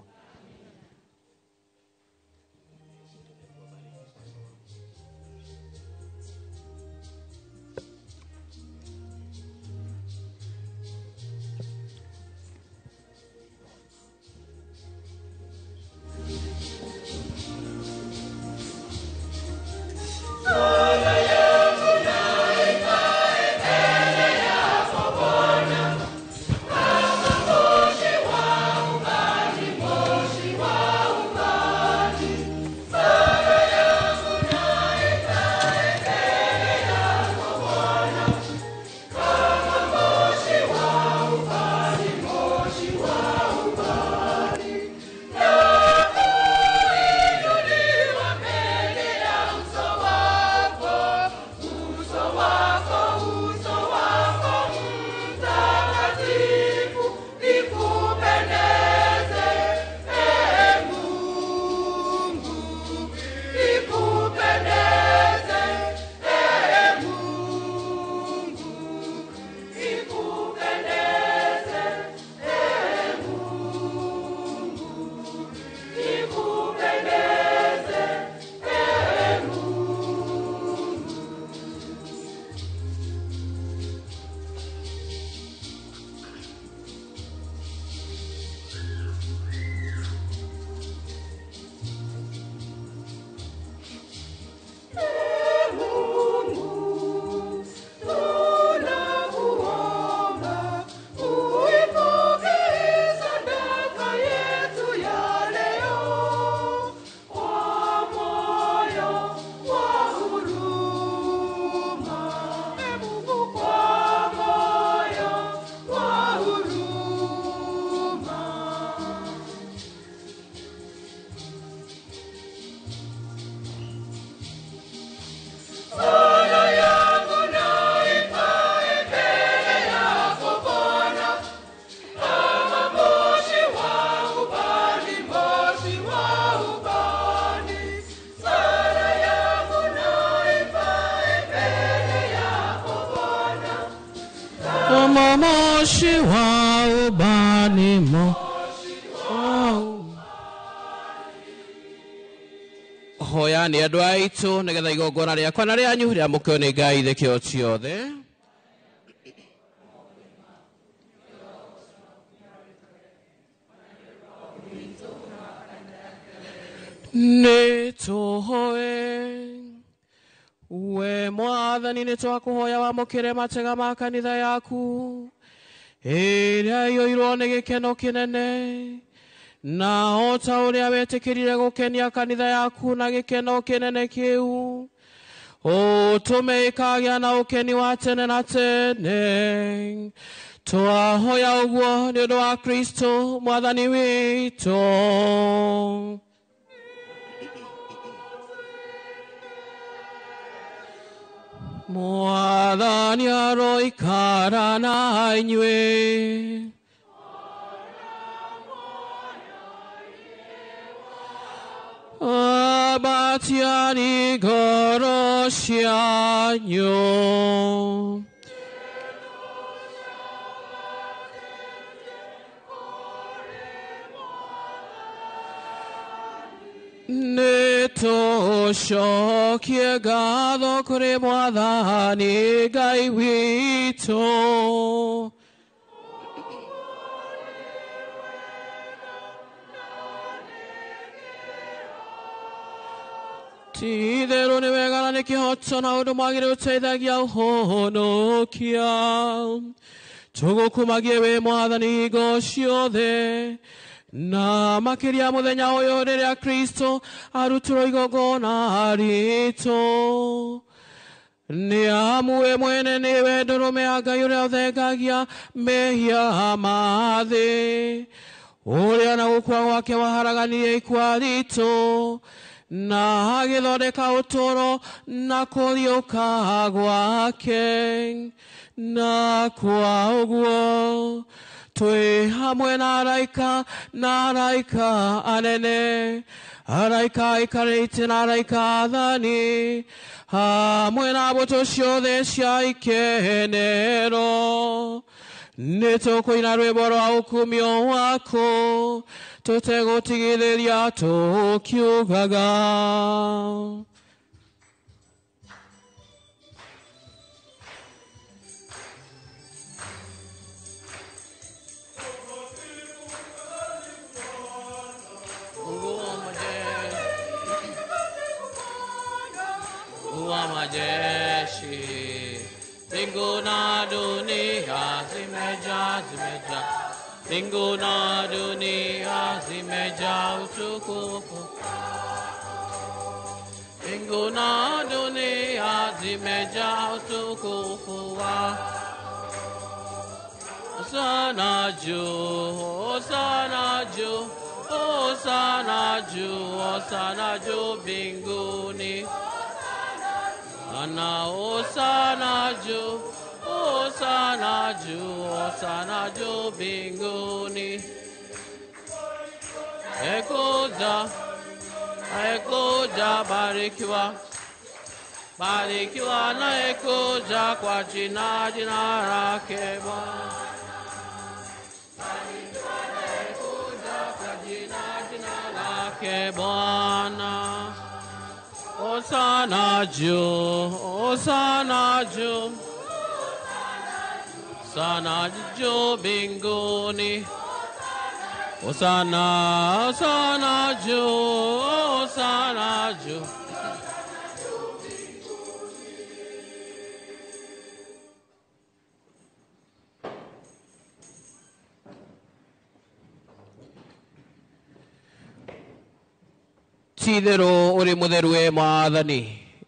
Moshi wa ubani mo hoya nĩ andũ aitũ nĩgetha igongona rĩakwa na rĩanyu rĩamũkĩrwo nĩ Ngai ithe kĩo ciothe. Nĩ tũhoe. We Mwathani, nĩ twakũhoya wamũkĩre matega ma kanitha yaku ĩrĩa ĩiyũirwo nĩ gĩkeno kĩnene, na o ta ũrĩa wetĩkĩrire gũkenia kanitha yaku na gĩkeno kĩnene kĩu, ũtũme ĩkagĩa na ũkeni wa tene na tene. Twahoya ũguo nĩ ũndũ wa Kristo Mwathani witũ. Mwathani aroikara na inyuĩ. Abatiani ngoro cianyu. Nĩ tũcokie ngatho kũrĩ Mwathani Ngai witũ. Ti-itherũ nĩ wega na nĩ kĩhoto na ũndũ mwagĩrĩru ũteithagia ũhonokia. Tũgũkumagie wĩ Mwathani hingo ciothe, na makĩria mũthenya ũyũ rĩrĩa Kristo arutirwo igongona ritũ. Nĩ amu we mwene nĩwe ndũrũme ya Ngai ũrĩa ũthengagia mehia ma thĩ, ũrĩa na gũkua gwake waharaganirie ikua ritũ na agĩthondeka ũtũũro na kũriũka gwake. Na kwa ũguo twĩ hamwe na araika na araika anene, araika aikarĩte na araika athani, hamwe na mbũtũ ciothe cia ikenero. Nĩ tũkũina rwĩmbo rwa ũkumio waku tũtegũtigithĩria tũkiugaga. Wa majeshi, mbingu na dunia zimejaa, zimejaa, mbingu na dunia zimejaa utukufu. Mbingu na dunia zimejaa utukufu wa Hosana juu, Hosana juu, Hosana juu, Hosana juu mbinguni. Ana Hosana juu, Hosana juu, Hosana juu mbinguni. Ekuja, ekuja, barikiwa, barikiwa na ekuja kwa jina, jina lake Bwana. Barikiwa na ekuja kwa jina, jina lake Bwana. Hosana juu, Hosana juu, Hosana juu mbinguni. Hosana, Hosana juu, Hosana juu. Ti-itherũ ũrĩ mũtheru we Mwathani,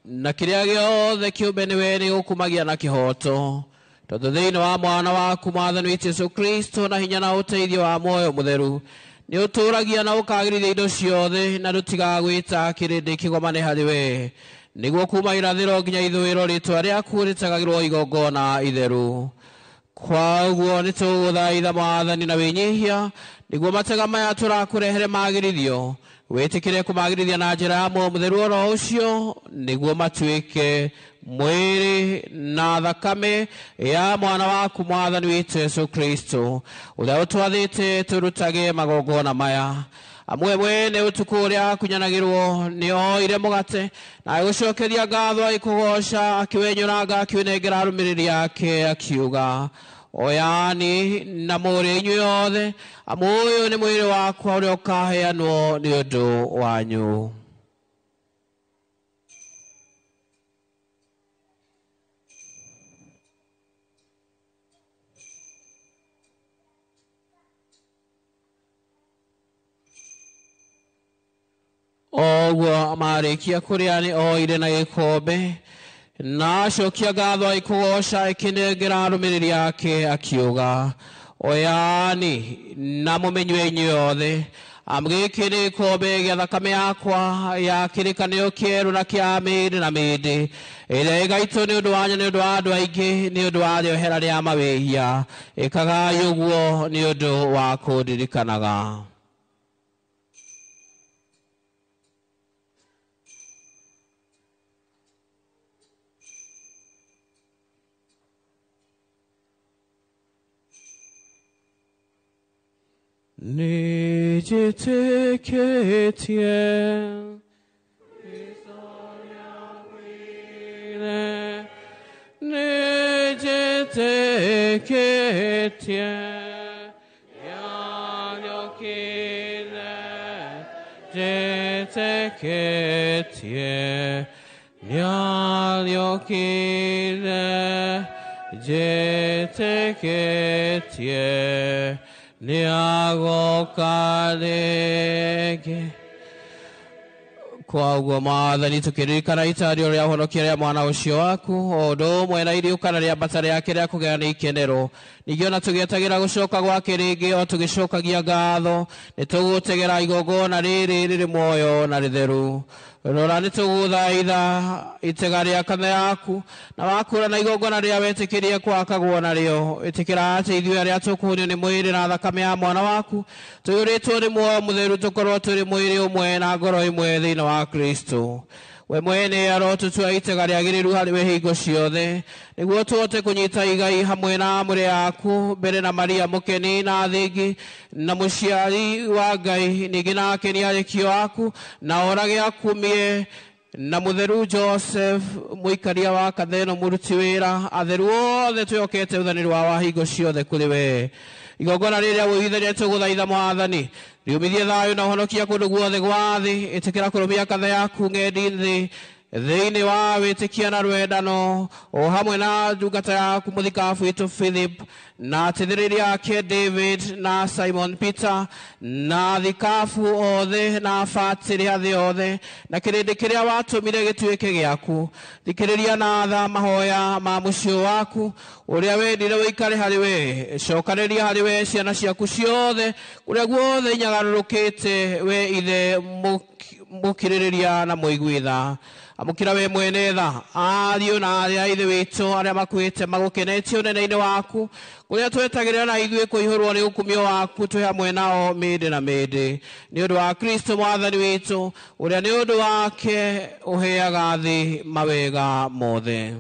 na kĩrĩa gĩothe kĩũmbe nĩwe nĩgũkumagia na kĩhooto, tondũ thĩinĩ wa mwana waku Mwathani witũ Jesũ Kristo na hinya na ũteithio wa muoyo mũtheru nĩ ũtũũragia na ũkagĩrithia indo ciothe, na ndũtigaga gwĩta kĩrĩndĩ kĩgomane harĩ we, nĩguo kuma irathĩro nginya ithũĩro rĩĩtwa rĩaku rĩtagagĩrwo igongona itheru. Kwa ũguo nĩ tũgũthaitha Mwathani na wĩnyihia, nĩguo matega maya tũrakũrehere magĩrithio, wĩtĩkĩre kũmagĩrithia na njĩra ya muoyo mũtheru oro ũcio, nĩguo matuĩke mwĩrĩ na thakame ya mwana waku Mwathani witũ Jesũ Kristo, ũrĩa ũtwathĩte tũrutage magongona maya. Amwe mwene ũtukũ ũrĩa akunyanagĩrwo nĩ oire mũgate na agĩgũcokeria ngatho, agĩkũgooca, akĩwenyũranga, akĩũnengera arũmĩrĩri ake, akiuga, oyani na mũrĩe inyuĩ othe, amu ũyũ nĩ mwĩrĩ wakwa ũrĩa ũkaheanwo nĩ ũndũ wanyu. Oguo marĩkia kũrĩa nĩ oire na gĩkombe na acokia ngatho, agĩkũgooca, akĩnengera arũmĩrĩri ake, akiuga, oyani na mũmenyue inyuĩ othe, amu gĩkĩ nĩ gĩkombe gĩa thakame yakwa ya kĩrĩkanĩro kĩerũ na kĩa mĩĩrĩ na mĩĩndĩ, ĩrĩa ĩgaitwo nĩ ũndũ wanyu nĩ ũndũ wa andũ aingĩ nĩ ũndũ wa rĩohera rĩa mawĩhia. Ĩkagai ũguo nĩ ũndũ wa kũndirikanaga. Nĩnjĩtĩkĩtie nĩnjĩtĩkĩtie nĩariũkire, njĩtĩkĩtie nĩariũkire, njĩtĩkĩtie nĩagoka rĩngĩ. Kwa ũguo Mwathani, tũkĩririkana itario rĩa ũhonokia rĩa mwana ũcio waku, o ũndũ ũmwe na iriũkana rĩa mbata rĩake rĩa kũgĩa nĩ ikenero, ningĩ ona tũgĩetagĩra gũcoka gwake rĩngĩ o tũgĩcokagia ngatho, nĩ tũgũtegera igongona rĩrĩ rĩrĩ muoyo na rĩtheru. Rora, nĩ tũgũthaitha itega rĩa kanitha yaku, na wakũra na igongona rĩrĩa wetĩkĩrie kwakagwo narĩo, ĩtĩkĩra atĩ ithuĩ arĩa tũkũhunio nĩ mwĩrĩ na thakame ya mwana waku, tũiyũrĩtwo nĩ muoyo mũtheru, tũkorwo tũrĩ mwĩrĩ ũmwe na ngoro ĩmwe thĩinĩ wa Kristo. We mwene arotũtua itega rĩagĩrĩru harĩ we hingo ciothe, nĩguo tũhote kũnyita igai hamwe na amũre yaku, mbere na Maria mũkeni na thingi na mũciari wa Ngai, ningĩ na akeni arekio aku, na orage akumie na mũtheru Joseph mũikaria wa kanitha ĩno mũruti wĩra, atheru othe twĩhokete ũthanĩri wa hingo ciothe kũrĩ we. Igongona rĩrĩa wũiguithania tũgũthaitha Mwathani, riumithie thayũ na ũhonokia kũndũ guothe gwa thĩ. Ĩtĩkĩra kũrũmia kanitha yaku ng'endi thĩ thĩinĩ wa wĩtĩkia na rwendano, o hamwe na ndungata yaku mũthikabu witũ Philip, na ateithĩrĩria ake David na Simon Peter, na thikabu othe na abatĩrĩ a thĩ othe, na kĩrĩndĩ kĩrĩa watũmire gĩtuĩke gĩaku. Thikĩrĩria na tha mahoya ma mũciĩ waku ũrĩa wendire ũikare harĩ we. Cokanĩria harĩ we ciana ciaku ciothe kũrĩa guothe inyagarũrũkĩte, we Ithe mũkirĩrĩria na mũigui tha. Amũkĩra we mwene tha ariũ na aarĩ a Ithe witũ arĩa makuĩte magũkenetie ũnene-inĩ waku, kũrĩa twetagĩrĩra na ithuĩ kũihũrwo nĩ ũkumio waku twĩ hamwe nao mĩndĩ na mĩndĩ, nĩ ũndũ wa Kristo Mwathani witũ, ũrĩa nĩ ũndũ wake ũheaga thĩ mawega mothe.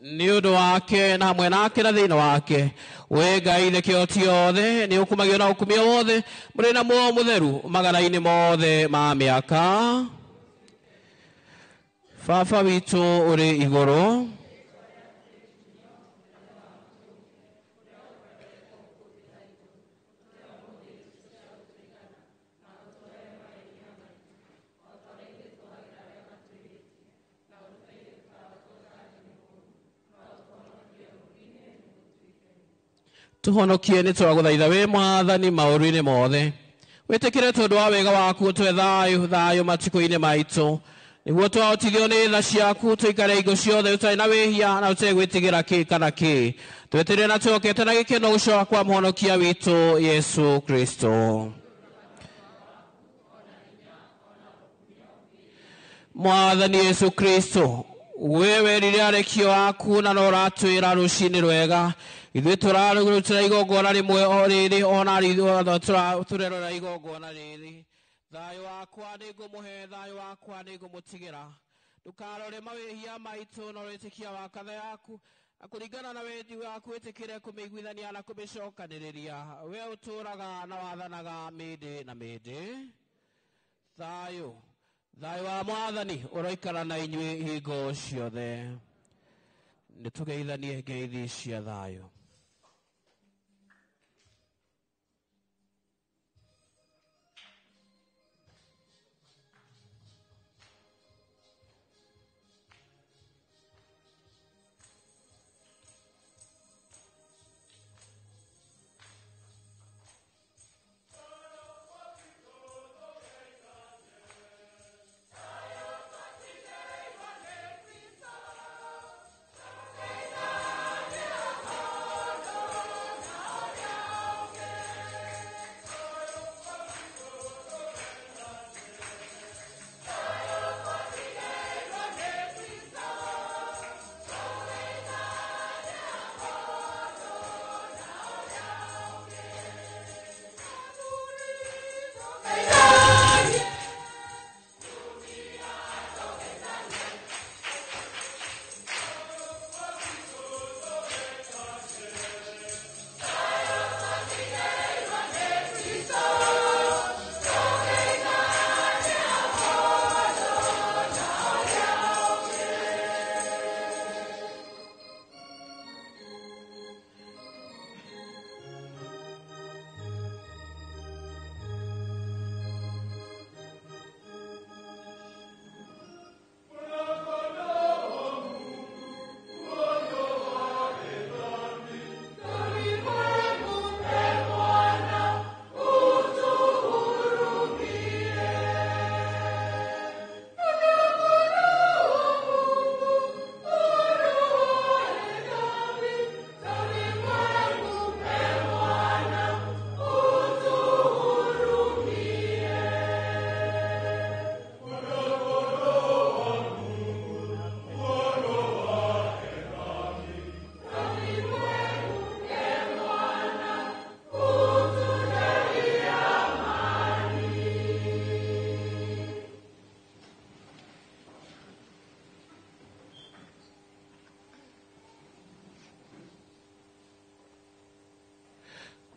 Nĩ ũndũ wake na hamwe nake na thĩinĩ wake, we Ngai Ithe kĩhoti othe, nĩ ũkumagio na ũkumio wothe mũrĩ na muoyo mũtheru magana-inĩ mothe ma mĩaka. Baba witũ ũrĩ igũrũ, tũhonokie nĩ twagũthaitha wĩ Mwathani maũru-inĩ mothe. Wĩtĩkĩre tondũ wa wega waku ũtũhe thayũ thayũ matukũ-inĩ maitũ, nĩguo twahotithio nĩ tha ciaku tũikare hingo ciothe ũtarĩ na wĩhia na ũtegwĩtigĩra kĩ kana kĩ. Twetereire na twĩhokete na gĩkeno gũcoka kwa mũhonokia witũ Yesu Kristo. Mwathani Yesu Kristo, we werire arekio aku na no ũratwĩra rũcinĩ rwega, ithuĩ tũrarutĩra igongona rĩmwe o rĩrĩ, ona tũrerora igongona rĩrĩ. Thayũ wakwa nĩngũmũhe, thayũ wakwa nĩngũmũtigĩra. Ndũkarore mawĩhia maitũ na wĩtĩkia wa kanitha yaku, na kũringana na wendi waku wĩtĩkĩre kũmĩiguithania na kũmĩcokanĩrĩria. We ũtũũraga na wathanaga mĩndĩ na mĩndĩ. Thayũ thayũ wa Mwathani ũroikara na inyuĩ hingo ciothe. Nĩ tũgeithanie ngeithi cia thayũ.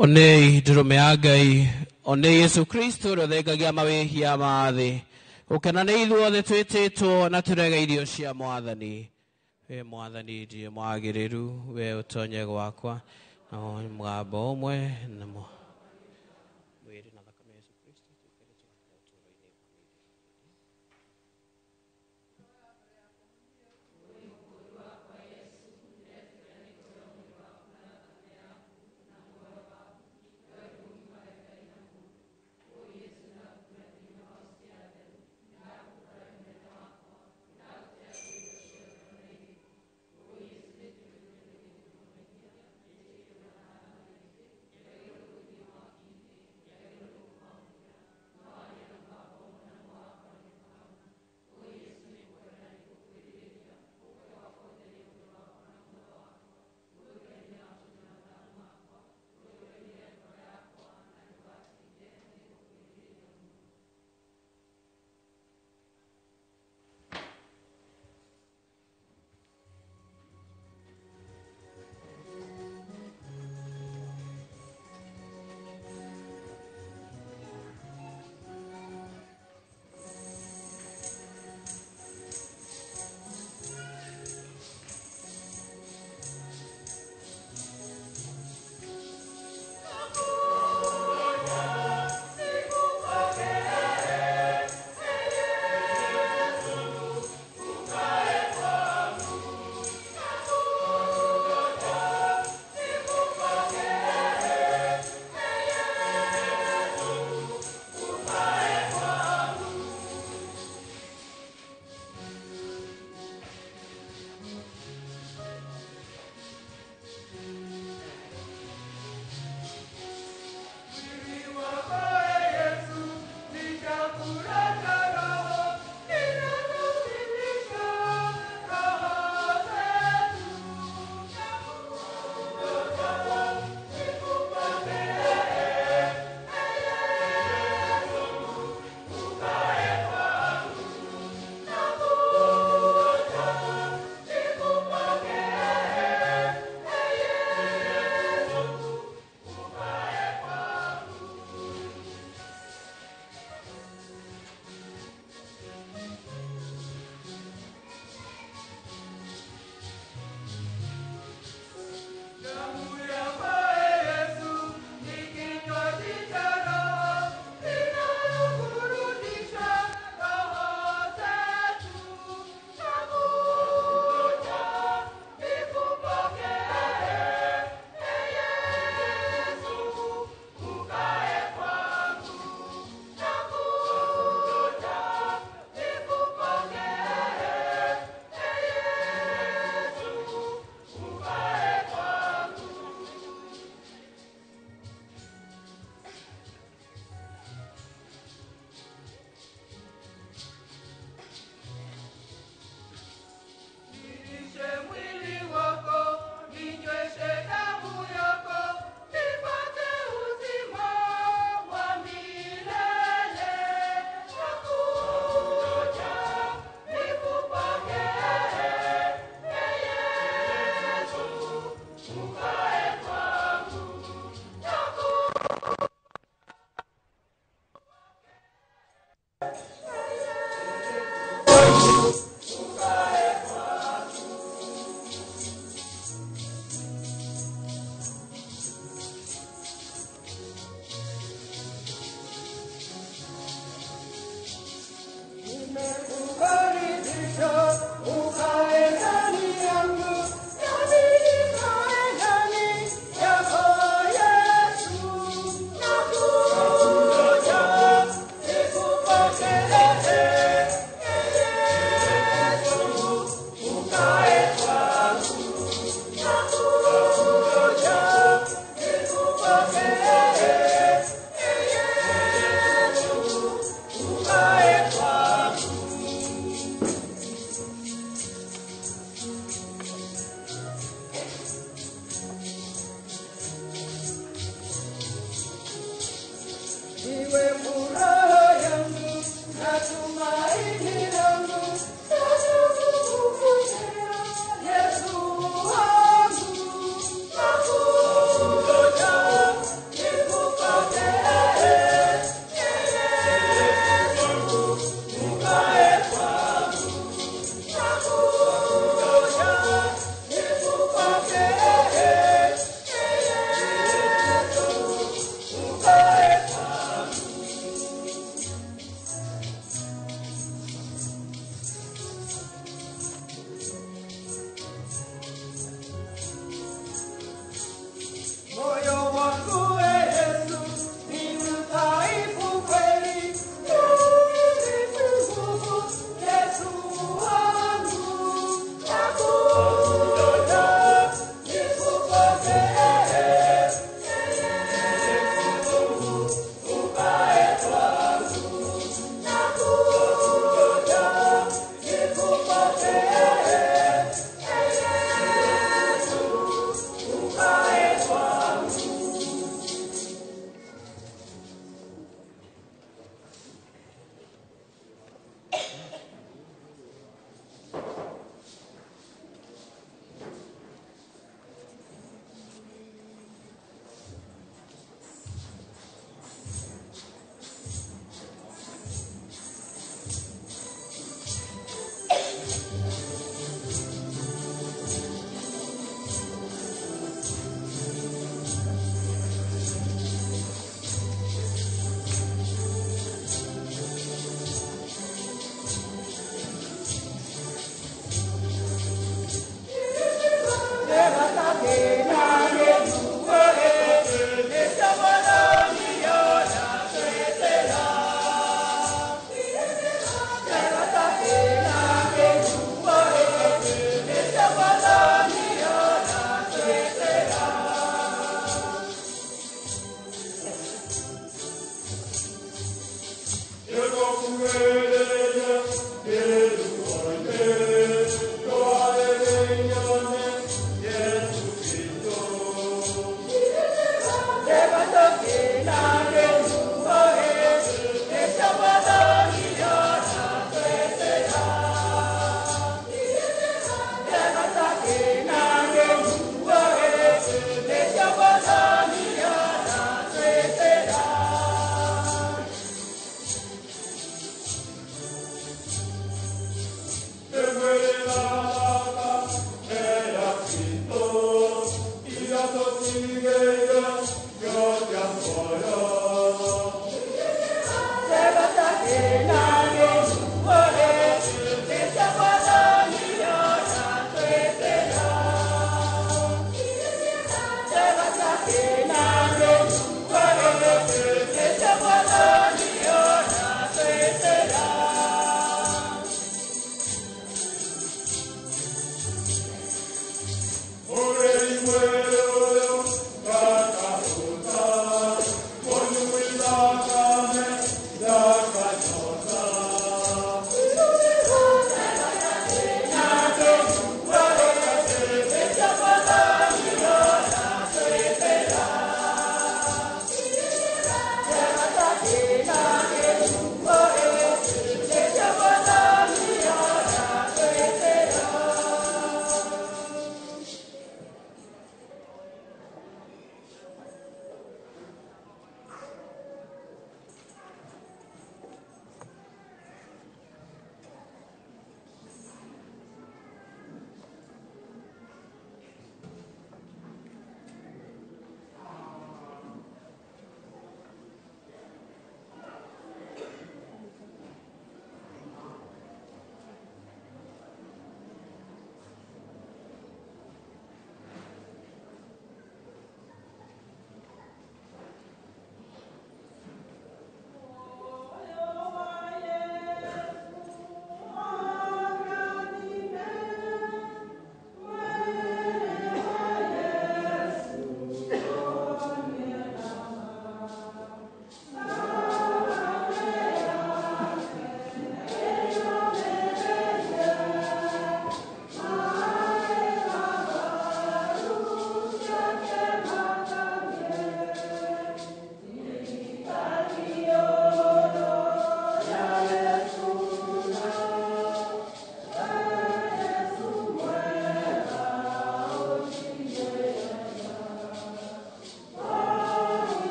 Onei ndũrũme ya Ngai, onei Yesu Kristo ũrĩa ũthengagia mawĩhia ma thĩ. Gũkena nĩ ithuothe twĩtĩtwo na tũrega irio cia Mwathani. We Mwathani ndiĩ mwagĩrĩru, we ũtonye gwakwa na mũgambo ũmwe na mwĩrĩ na thakame ya Yesu Kristo tũikare tũgakorwo ũtũũro-inĩ wa mĩthemba.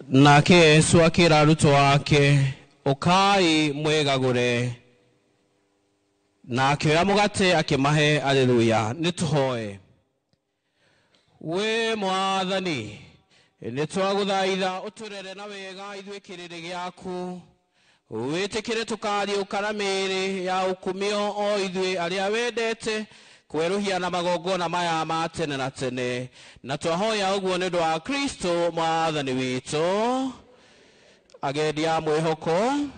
Nake Yesu akĩra arutwo ake, ũkai mwĩgagũre. Na akĩoya mũgate akĩmahe. Aleluya. Nĩ tũhoe. We Mwathani, nĩ twagũthaitha ũtũrere na wega ithuĩ kĩrĩrĩ gĩaku, wĩtĩkĩre tũkariũka na mĩĩrĩ ya ũkumio o ithuĩ arĩa wendete kwerũhia na magongona maya ma tene na tene. Na twahoya ũguo nĩ ũndũ wa Kristo Mwathani witũ. Agendi a mwĩhoko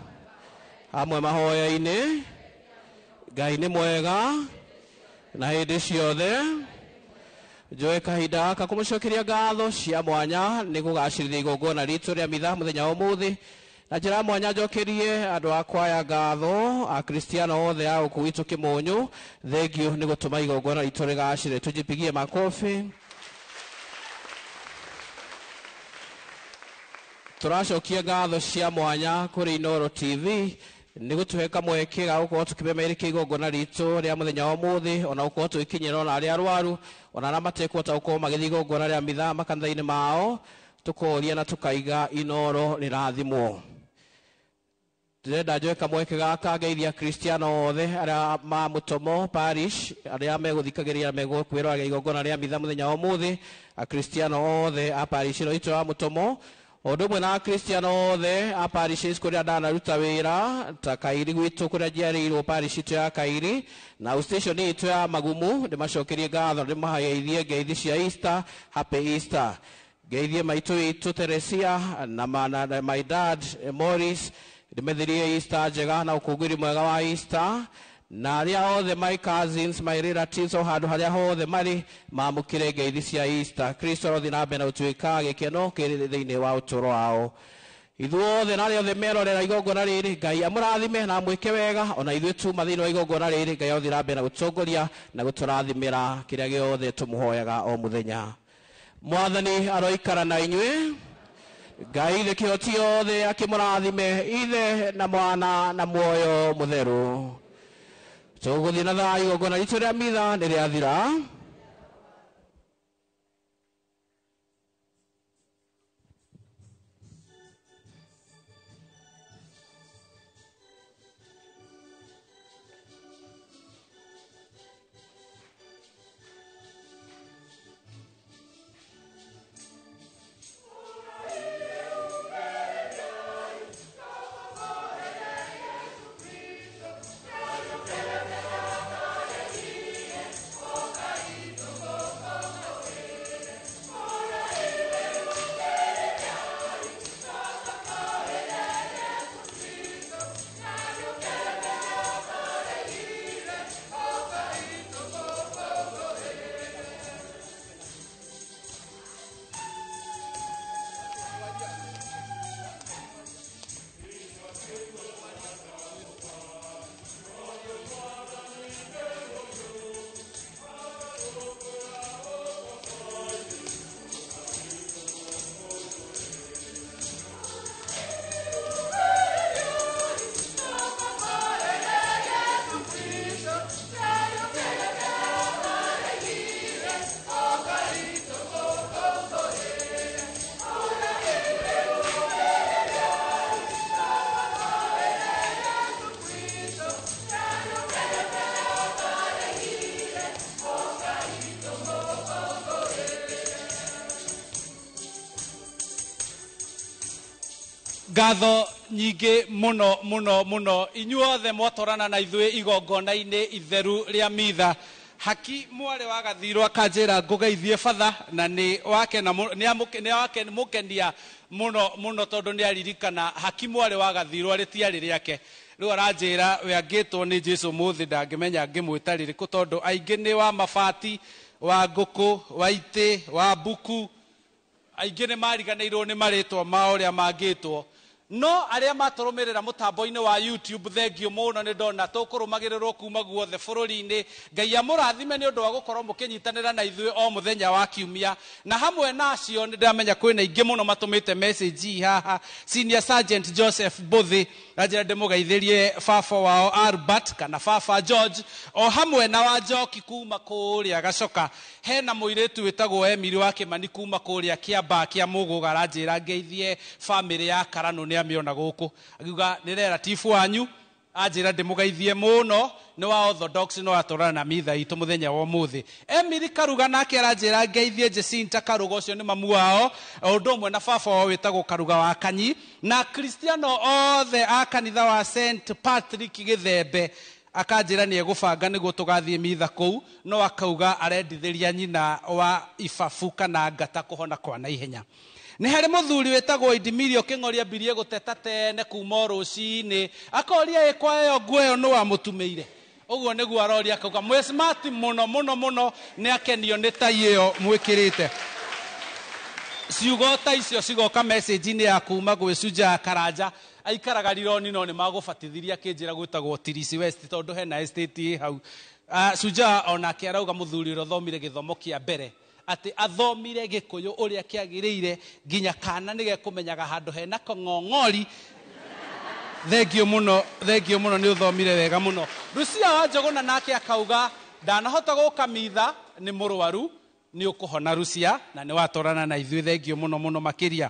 amwe mahoya-inĩ, Ngai nĩ mwega na hĩndĩ ciothe. Njoe kahinda gaka kũmũcokeria ngatho cia mwanya nĩ gũgacĩrithia igongona ritũ rĩa mitha mũthenya wa ũmũthĩ. Na njĩra ya mwanya njokerie andũ a kwaya ngatho, akristiano othe a gũkũ gwitũ Kĩmũnyũ, thengio nĩ gũtũma igongona ritũ rĩgacĩre. Tujipigie makofi. Tũracokia ngatho cia mwanya kũrĩ Inooro TV nĩ gũtũhe kamweke ga gũkorwo tũkĩmemerekia igongona ritũ rĩa mũthenya wa ũmũthĩ, ona gũkorwo tũgĩkinyĩra ona arĩa arwaru, ona arĩa matekũhota gũkorwo magĩthiĩ igongona rĩa mitha makanitha-inĩ mao, tũkoria na tũkaiga Inooro rĩrathimwo. Ndĩrenda njoe kamweke gaka ngeithia Kristiano othe arĩa ma Mũtomo Parish, arĩa megũthikagĩrĩria megũkwĩroragĩra igongona rĩa mitha mũthenya wa ũmũthĩ, Akristiano othe a parish ĩno itũ ya Mũtomo, o ũndũ ũmwe na Akristiano othe a parishes kũrĩa ndanaruta wĩra ta Kairi gwitũ kũrĩa njiarĩirwo parish itũ ya Kairi na station itũ ya Magumu, ndĩmacokerie ngatho, ndĩmageithie ngeithi cia Easter, happy Easter. Ngeithie maitũ witũ Teresia na my dad Morris, ndĩmethirie Easter njega na ũkũngũĩri mwega wa Easter. Na arĩa othe my cousins, my relatives, o handũ harĩa hothe marĩ, mamũkĩre ngeithi cia Easter. Kristo arothiĩ na mbere na gũtuĩka gĩkeno kĩrĩ thĩinĩ wa ũtũũro wao. Ithuothe na arĩa othe merorera igongona rĩrĩ, Ngai amũrathime na amwĩke wega. Ona ithuĩ tuma thĩinĩ wa igongona rĩrĩ, Ngai arothiĩ na mbere na gũtongoria na gũtũrathimĩra kĩrĩa gĩothe tũmũhoyaga o mũthenya. Mwathani aroikara na inyuĩ. Ngai ithe kĩhoti yothe akĩmũrathime, ithe na mwana na muoyo mũtheru. Tũgũthiĩ na thayũ, igongona ritũ rĩa mitha nĩ rĩathira. Ngatho nyingĩ mũno mũno mũno inyuothe mwatwarana na ithuĩ igongona-inĩ itheru rĩa mitha. Haki mwarĩ wa gathirwo akanjĩra ngũgeithie batha, na nĩ wake na nĩ wake mũkenia mũno mũno tondũ nĩ aririkana haki mwarĩ wa gathirwo rĩtiarĩ rĩake. Rĩu aranjĩra we angĩtwo nĩ Jesu mũthĩ ndangĩmenya ngĩmwĩta rĩrĩkũ, tondũ aingĩ nĩ wa mabati, wa ngũkũ, wa itĩ, wa mbuku, aingĩ nĩ mariganĩirwo nĩ marĩtwa mao ũrĩa mangĩtwo. No arĩa matũrũmĩrĩra mũtambo-inĩ wa YouTube, thengio mũno, nĩ ndona tũkũrũmagĩrĩrwo kuma guothe bũrũri-inĩ. Ngai amũrathime nĩ ũndũ wa gũkorwo mũkĩnyitanĩra na ithuĩ o mũthenya wa kiumia. Na hamwe na acio nĩ ndamenya kwĩna aingĩ mũno matũmĩte message haha. Senior Sergeant Joseph Mbuthi Anjĩra ndĩmũgeithĩrie baba wao Albert kana baba George o hamwe na wa Njoki kuma kũrĩa Gacoka. Hena mũirĩtu wĩtagwo Emily wa Kĩmani kuma kũrĩa Kĩambaa kĩa Mũgũga, aranjĩra ngeithie bamĩrĩ ya Karanũ, nĩ amĩona gũkũ, akiuga nĩ relative wanyu, anjĩra ndĩmũgeithie mũno, nĩ wa Orthodox no atwarana na mitha itũ mũthenya wa ũmũthĩ. Emily Karuga nake aranjĩra ngeithie Jacinta Karuga, ũcio nĩ mamu wao, o ũndũ ũmwe na baba wao wĩtagwo Karuga wa Kanyi, na Kristiano othe a kanitha wa St Patrick Gĩthembe. Akanjĩra nĩ egũbanga nĩguo tũgathiĩ mitha kũu, no akauga arendithĩria nyina wa ibabu kana ngata kũhona kwa naihenya. Nĩ harĩ mũthuri wĩtagwo Idimirio Kĩng'oria ambirie gũteta tene kuma o rũcinĩ, akoria ĩ kwa ĩyo nguo ĩyo nũ wamũtumĩire. Ũguo nĩguo aroria, akauga mwĩ smart mũno mũno mũno, nĩ akenio nĩ tai ĩyo mwĩkĩrĩte. Ciugo ta icio cigoka message-inĩ ya kuma gwĩ Shujaa Karanja, aikaraga Rironi no nĩ magũbatithirie akĩnjĩra gwĩtagwo Tirisi West tondũ hena estate ĩ hau. Shujaa onake arauga mũthuri ũrĩa ũthomire gĩthomo kĩa mbere atĩ athomire Gĩkũyũ ũrĩa kĩagĩrĩire nginya kana nĩ gekũmenyaga handũ hena kong'ong'ori. Thengio mũno, thengio mũno, nĩ ũthomire wega mũno. Lucia wa Njũgũna nake akauga ndanahota gũka mitha, nĩ mũrwaru, nĩ ũkũhona Lucia, na nĩ watwarana na ithuĩ, thengio mũno mũno makĩria.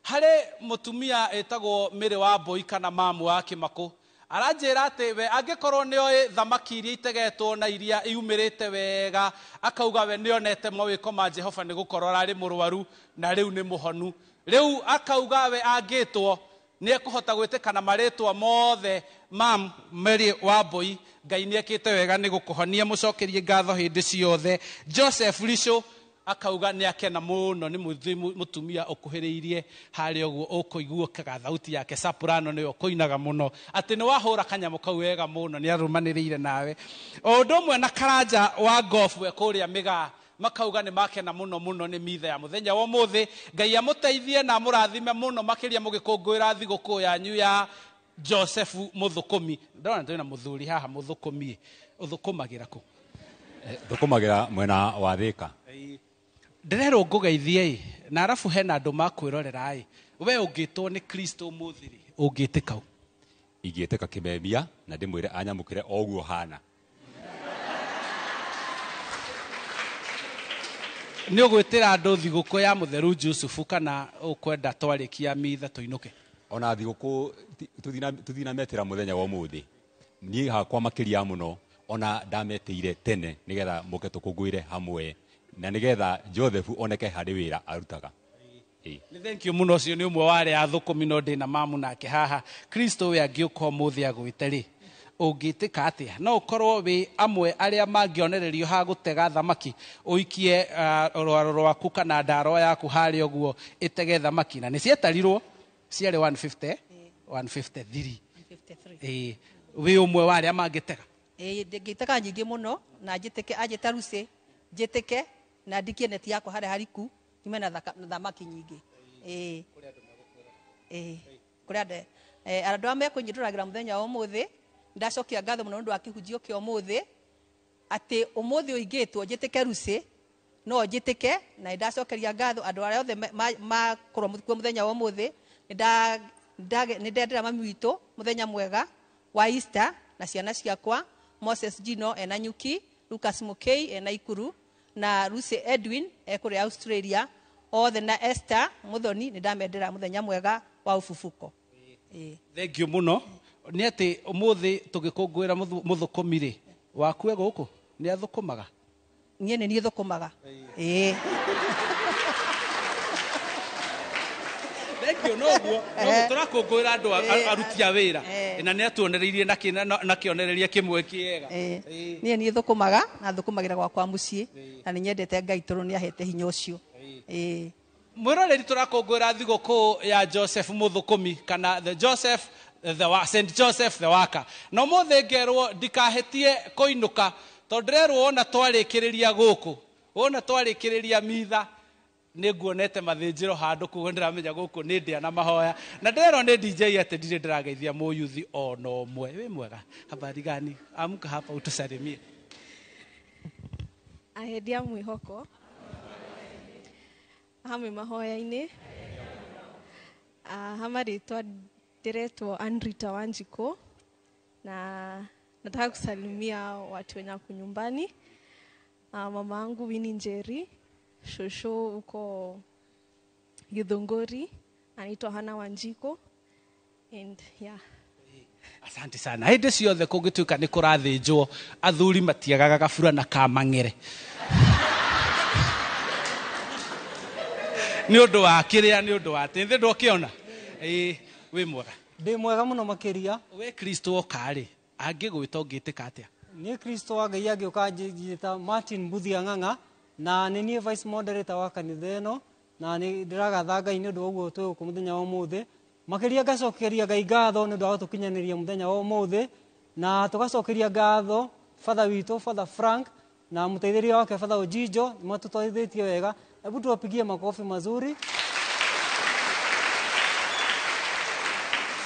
Harĩ mũtumia ĩtagwo Mĩrĩ wa Mbũi kana mamu wa Kĩmakũ, aranjĩra atĩ we angĩkorwo nĩ oĩ thamaki iria itegetwo na iria iumĩrĩte wega, akauga we nĩonete mawĩko ma Jehova nĩ gũkorwo ararĩ mũrwaru na rĩu nĩ mũhonu. Rĩu akauga we angĩtwo nĩ ekũhota gwĩtĩkana marĩtwa mothe. Mam Mary wa Mbũi, Ngai nĩ ekĩte wega nĩ gũkũhonia, mũcokerie ngatho hĩndĩ ciothe. Joseph Rico akauga nĩ akena mũno nĩ mũtumia ũkuhĩrĩirie harĩa ũguo ũkũiguĩkaga thauti yake soprano nĩyo ũkũinaga mũno, atĩ nĩ wahũra kanyamũ kau wega mũno, nĩ arũmanĩrĩire nawe. O ũndũ ũmwe na Karanja wa Golf we kũrĩa Mĩgaa, makauga nĩ makena mũno mũno nĩ mitha ya mũthenya wa ũmũthĩ. Ngai amũteithie na amũrathime mũno makĩria mũgĩkũngũĩra thigũkũ yanyu ya Joseph Mũthũkũmi. Ndona twĩna mũthuri haha mũthũkũmi, ũthũkũmagĩra kũ? Thũkũmagĩra mwena wa Thĩka. Ndĩrerwo ngũgeithie ĩ, na arabu hena andũ makwĩrorera ĩ, we ũngĩtwo nĩ Kristo ũmũthĩ rĩ, ũngĩtĩka ũ? Ingĩtĩka kĩmemia na ndĩmwĩre anyamũkĩre o ũguo hana. Nĩ ũgwĩtĩra andũ thigũkũ ya mũtheru Jusufu kana ũkwenda twarĩkia mitha tũinũke? Ona thigũkũ tũtinametĩra mũthenya wa ũmũthĩ, niĩ hakwa makĩria mũno ona ndametĩire tene nĩgetha mũke tũkũngũĩre hamwe na nĩgetha Joseph oneke harĩ wĩra arutaga. Nĩ thank you mũno, ũcio nĩ ũmwe wa arĩa athũkũmi no ndĩna mamu nake haha. Kristo we angĩũka ũmũthĩ agwĩte rĩ, ũngĩtĩka atĩa? No ũkorwo wĩ amwe arĩa mangĩonererio ha gũtega thamaki, ũikie rwaro rwaku kana ndaro yaku harĩa ũguo ĩtege thamaki, na nĩ cietarirwo ciarĩ 150, 153. Wĩ ũmwe wa arĩa mangĩtega? Ndingĩtega nyingĩ mũno na njĩtĩke, anjĩta Lucy njĩtĩke na ndikie neti yakwa harĩa hariku nyume na thamaki nyingĩ. Kũrĩ andũ andũ arĩa mekũnyitũragĩra mũthenya wa ũmũthĩ, ndacokia ngatho mũno nĩ ũndũ wa kĩhunjio kĩa ũmũthĩ, atĩ ũmũthĩ ũingĩtwo njĩtĩke Lucy no njĩtĩke, na nĩndacokeria ngatho andũ arĩa othe makorwo kuo mũthenya wa ũmũthĩ. Nĩ ndendera mami witũ mũthenya mwega wa Easter na ciana ciakwa Moses Gino ena Nyuki, Lucas Mukei ena Ikuru na Lucy Edwin ekũrĩa Australia, othe na Esther Muthoni, nĩ ndamendera mũthenya mwega wa ũbubuko. Thank you mũno. Nĩ atĩ ũmũthĩ tũgĩkũngũĩra mũthũkũmi rĩ, waku e gũkũ nĩ athũkũmaga? Niĩ nĩ niĩ thũkũmaga. Thank you, noguo tũrakũngũĩra andũ aruti a wĩra, na nĩ atuonereirie na kĩonereria kĩmwe kĩega. Niĩ niĩ thũkũmaga na thũkũmagĩra gwakwa mũciĩ, na nĩ nyendete Ngai tondũ nĩ ahete hinya ũcio. Mwĩroreri, tũrakũngũĩra thigũkũ ya Joseph Mũthũkũmi kana the Joseph the St Joseph the Worker. Na ũmũthĩ ngerwo ndikahĩtie kũinũka tondũ ndĩrerwo wona twarĩkĩrĩria gũkũ, wona twarĩkĩrĩria mitha, nĩ nguonete mathĩnjĩro handũ koguo ndĩramenya gũkũ nĩ ndĩa na mahoya. Na ndĩrerwo nĩ DJ atĩ ndirĩ ndĩrageithia mũyuthi ona ũmwe. Wĩ mwega, habari gani? Amka hapa utusalimie. Ahendia mwĩhoko hamwe mahoya-inĩ, ha marĩtwa Ndiretwo Anrita Wanjiko na nataka kusalimia watu wenye wako nyumbani. Mama yangu Winnie Njeri, shosho huko Githunguri, anaitwa Hana Wanjiko and yeah. Asante sana. Hĩndĩ ciothe kũngĩtuĩka nĩ kũrathĩnjwo, athuri matiagaga gaburana ka mang'ere. Nĩ ũndũ wa kĩrĩa, nĩ ũndũ wa atĩ thĩ ndũkĩona. Ĩĩ, wĩ mwega. Ndĩ mwega mũno makĩria. We Kristo oka-rĩ, angĩgwĩta ũngĩtĩka atĩa? Niĩ Kristo wa Ngai angĩũka anjĩta Martin Mbuthia Ng'ang'a, na nĩ niĩ vice moderator wa kanitha ĩno, na nĩ ndĩragatha Ngai nĩ ũndũ wa ũguo twĩ gũkũ mũthenya wa ũmũthĩ. Makĩria ngacokeria Ngai ngatho nĩ ũndũ wa gũtũkinyanĩria mũthenya wa ũmũthĩ, na tũgacokeria ngatho Father witũ, Father Frank, na mũteithĩrĩria wake Father Ojijo, nĩ matũtwarithĩtie wega. Hebu tuwapigie makofi mazuri.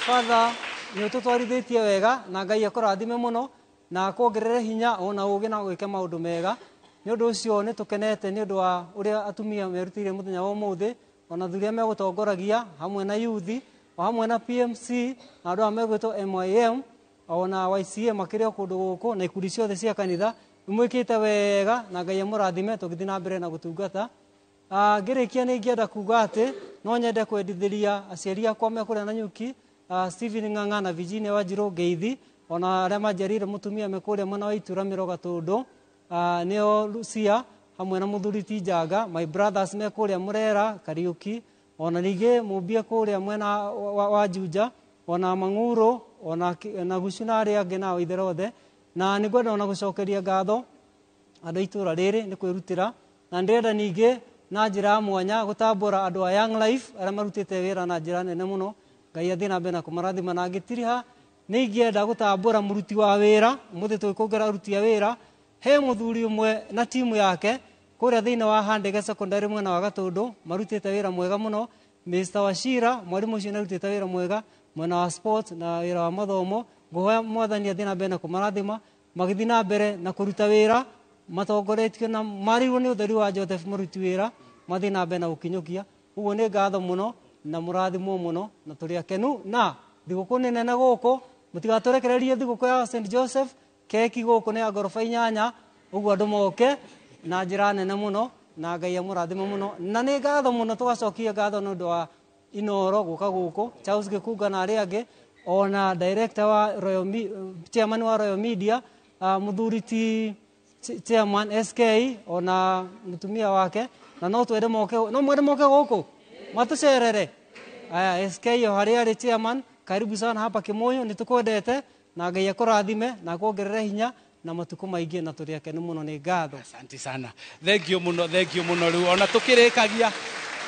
Father, nĩ ũtũtwarithĩtie wega na Ngai akũrathime mũno na akuongerere hinya ona ũũgĩ na gwĩka maũndũ mega. Nĩ ũndũ ũcio nĩ tũkenete nĩ ũndũ wa ũrĩa atumia merutĩire mũthenya wa ũmũthĩ, ona athuri arĩa megũtongoragia hamwe na yuthi, o hamwe na PMC, na andũ aya megwĩtwo MIM, ona YCA makĩrĩ o kũndũ gũkũ, na ikundi ciothe cia kanitha. Nĩ mwĩkĩte wega na Ngai amũrathime tũgĩthiĩ na mbere na gũtungata. Ngĩrĩkia nĩ ingĩenda kuga atĩ no nyende kwendithĩria aciari akwa me kũrĩa Nanyuki, Stephen Ng'ang'a na Virginia Wanjirũ Ngeithi, ona arĩa manjiarĩire mũtumia me kũrĩa mwena wa Ituramĩro Gatũndũ, nĩo Lucia hamwe na mũthuri ti Njanga, my brothers me kũrĩa Mũrera Kariũki, ona ningĩ mũmbie kũrĩa mwena wa Juja, ona Mang'uro, ona Gucu na arĩa angĩ nao itherũ othe. Na nĩ ngwenda ona gũcokeria ngatho andũ a itũũra rĩrĩ nĩ kwĩrutĩra, na ndĩrenda ningĩ na njĩra ya mwanya gũtambũra andũ a Young Life arĩa marutĩte wĩra na njĩra nene mũno. Ngai athiĩ na mbere na kũmarathima. Na ngĩtiriha nĩ ingĩenda gũtambũra mũruti wa wĩra, ũmũthĩ tũgĩkũngũĩra aruti a wĩra. He mũthuri ũmwe na timu yake kũrĩa thĩinĩ wa Handege Secondary mwena wa Gatũndũ, marutĩte wĩra mwega mũno. Mr. Wachira, mwarimũ ũcio nĩarutĩte wĩra mwega mwena wa sport na wĩra wa mathomo. Ngũhoya Mwathani athiĩ na mbere na kũmarathima magĩthiĩ na mbere na kũruta wĩra matongoretio na marĩirwo nĩ ũtheri wa Joseph mũruti wĩra, mathiĩ na mbere na gũkinyũkia. Ũguo nĩ ngatho mũno na mũrathimwo mũno na tũrĩ akenu. Na thigũkũ nĩ nene gũkũ, mũtigatũrekererie thigũkũ ya St Joseph, keki gũkũ nĩ ya ngoroba 8, ũguo andũ moke na njĩra nene mũno na Ngai amũrathime mũno. Na nĩ ngatho mũno, tũgacokia ngatho nĩ ũndũ wa Inoro gũka gũkũ, Charles Gĩkunga na arĩa angĩ, ona director wa Royal chairman wa Royal Media, mũthuri ti chairman SK, ona mũtumia wake, na no twende moke, no mwende moke gũkũ matũcerere. Aya, SK o harĩa arĩ chairman, karibu sana hapa Kĩmũyũ, nĩ tũkwendete na Ngai akũrathime na akuongerere hinya na matukũ maingĩ, na tũrĩ akenu mũno. Nĩ ngatho. Asante sana, thank you mũno, thank you mũno. Rĩu ona tũkĩrĩkagia,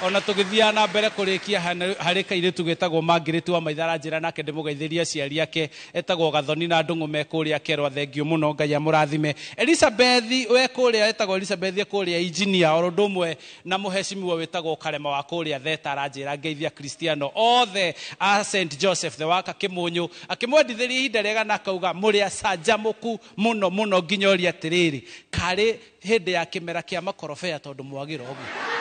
ona tũgĩthiaga na mbere kũrĩkia, harĩ kairĩtu getagwo Margaret wa Maitha aranjĩra nake ndĩmũgeithĩrie aciari ake, etagwo Gathoni na Ndũng'ũ me kũrĩa Kerwa. Thank you mũno, Ngai amũrathime. Elizabeth we kũrĩa, etagwo Elizabeth e kũrĩa engineer, oro ũndũ ũmwe na mũhecimiwa wĩtagwo Karema wa kũrĩa Theta aranjĩra ngeithia Kristiano othe a St Joseph the Worker Kĩmũnyũ, akĩmwendithĩria ihinda rĩega na akauga mũrĩ acanjamũku mũno mũno, nginya ũria atĩrĩrĩ, karĩ hĩndĩ ya kĩmera kĩa makorobea tondũ mwagĩra ũguo.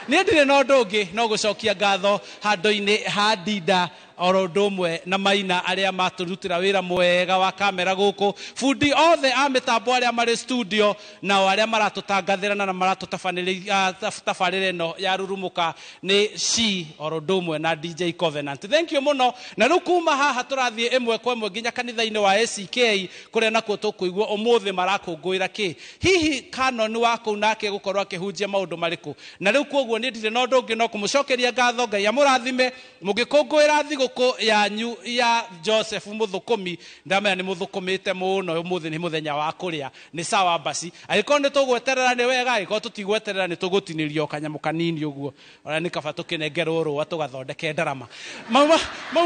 Niĩ ndirĩ na ũndũ ũngĩ no gũcokia ngatho handũ-inĩ ha Ndinda oro ũndũ ũmwe na Maina arĩa matũrutĩra wĩra mwega wa kamera gũkũ, bundi othe a mĩtambo arĩa marĩ studio, nao arĩa maratũtangathĩra na maratũtabanĩria tabarĩra ĩno ya Rurumũka nĩ C oro ũndũ ũmwe na DJ Covenant. Thank you mũno. Na rĩu kuma haha tũrathiĩ ĩmwe kwa ĩmwe nginya kanitha-inĩ wa ACK kũrĩa nakuo tũkũigua ũmũthĩ marakũngũĩra kĩ. Hihi Canon wa kũu nake gũkorwo akĩhunjia maũndũ marĩkũ? Na rĩu kwoguo niĩ ndirĩ na ũndũ ũngĩ no kũmũcokeria ngatho. Ngai amũrathime mũgĩkũngũĩra thigũkũ yanyu ya Joseph mũthũkũmi. Ndamenya nĩ mũthũkũmĩte mũno, ũmũthĩ nĩ mũthenya wa kũrĩa, nĩ sawa basi. Angĩkorwo nĩ tũgweterera nĩ wega, angĩkorwo tũtigweterera nĩ tũgũtinĩrio kanyamũ kanini ũguo, ona nĩ kaba tũkĩnengerwo rũa tũgathondeke ndarama. Mau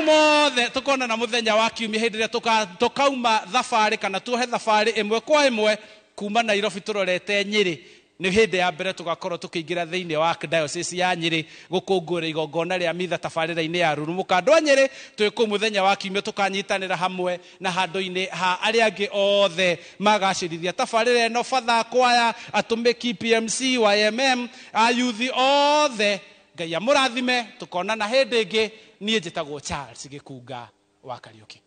mothe tũkonana mũthenya wa kiumia hĩndĩ ĩrĩa tũkauma thabarĩ kana tuohe thabarĩ ĩmwe kwa ĩmwe kuma Nairobi tũrorete Nyĩrĩ. Nĩ hĩndĩ ya mbere tũgakorwo tũkĩingĩra thĩinĩ wa diocese ya Nyĩrĩ gũkũngũĩra igongona rĩa mitha tabarĩra-inĩ ya Rurumũka. Andũ a Nyĩrĩ twĩ kũu mũthenya wa kiumia tũkanyitanĩra hamwe na handũ-inĩ ha arĩa angĩ othe magacĩrithia tabarĩra ĩno, Father Kwaya, atũmĩki PMC, YMM, ayuthi othe. Ngai amũrathime, tũkonana hĩndĩ ĩngĩ. Niĩ njĩtagwo Charles Gĩkunga wa Kariũki.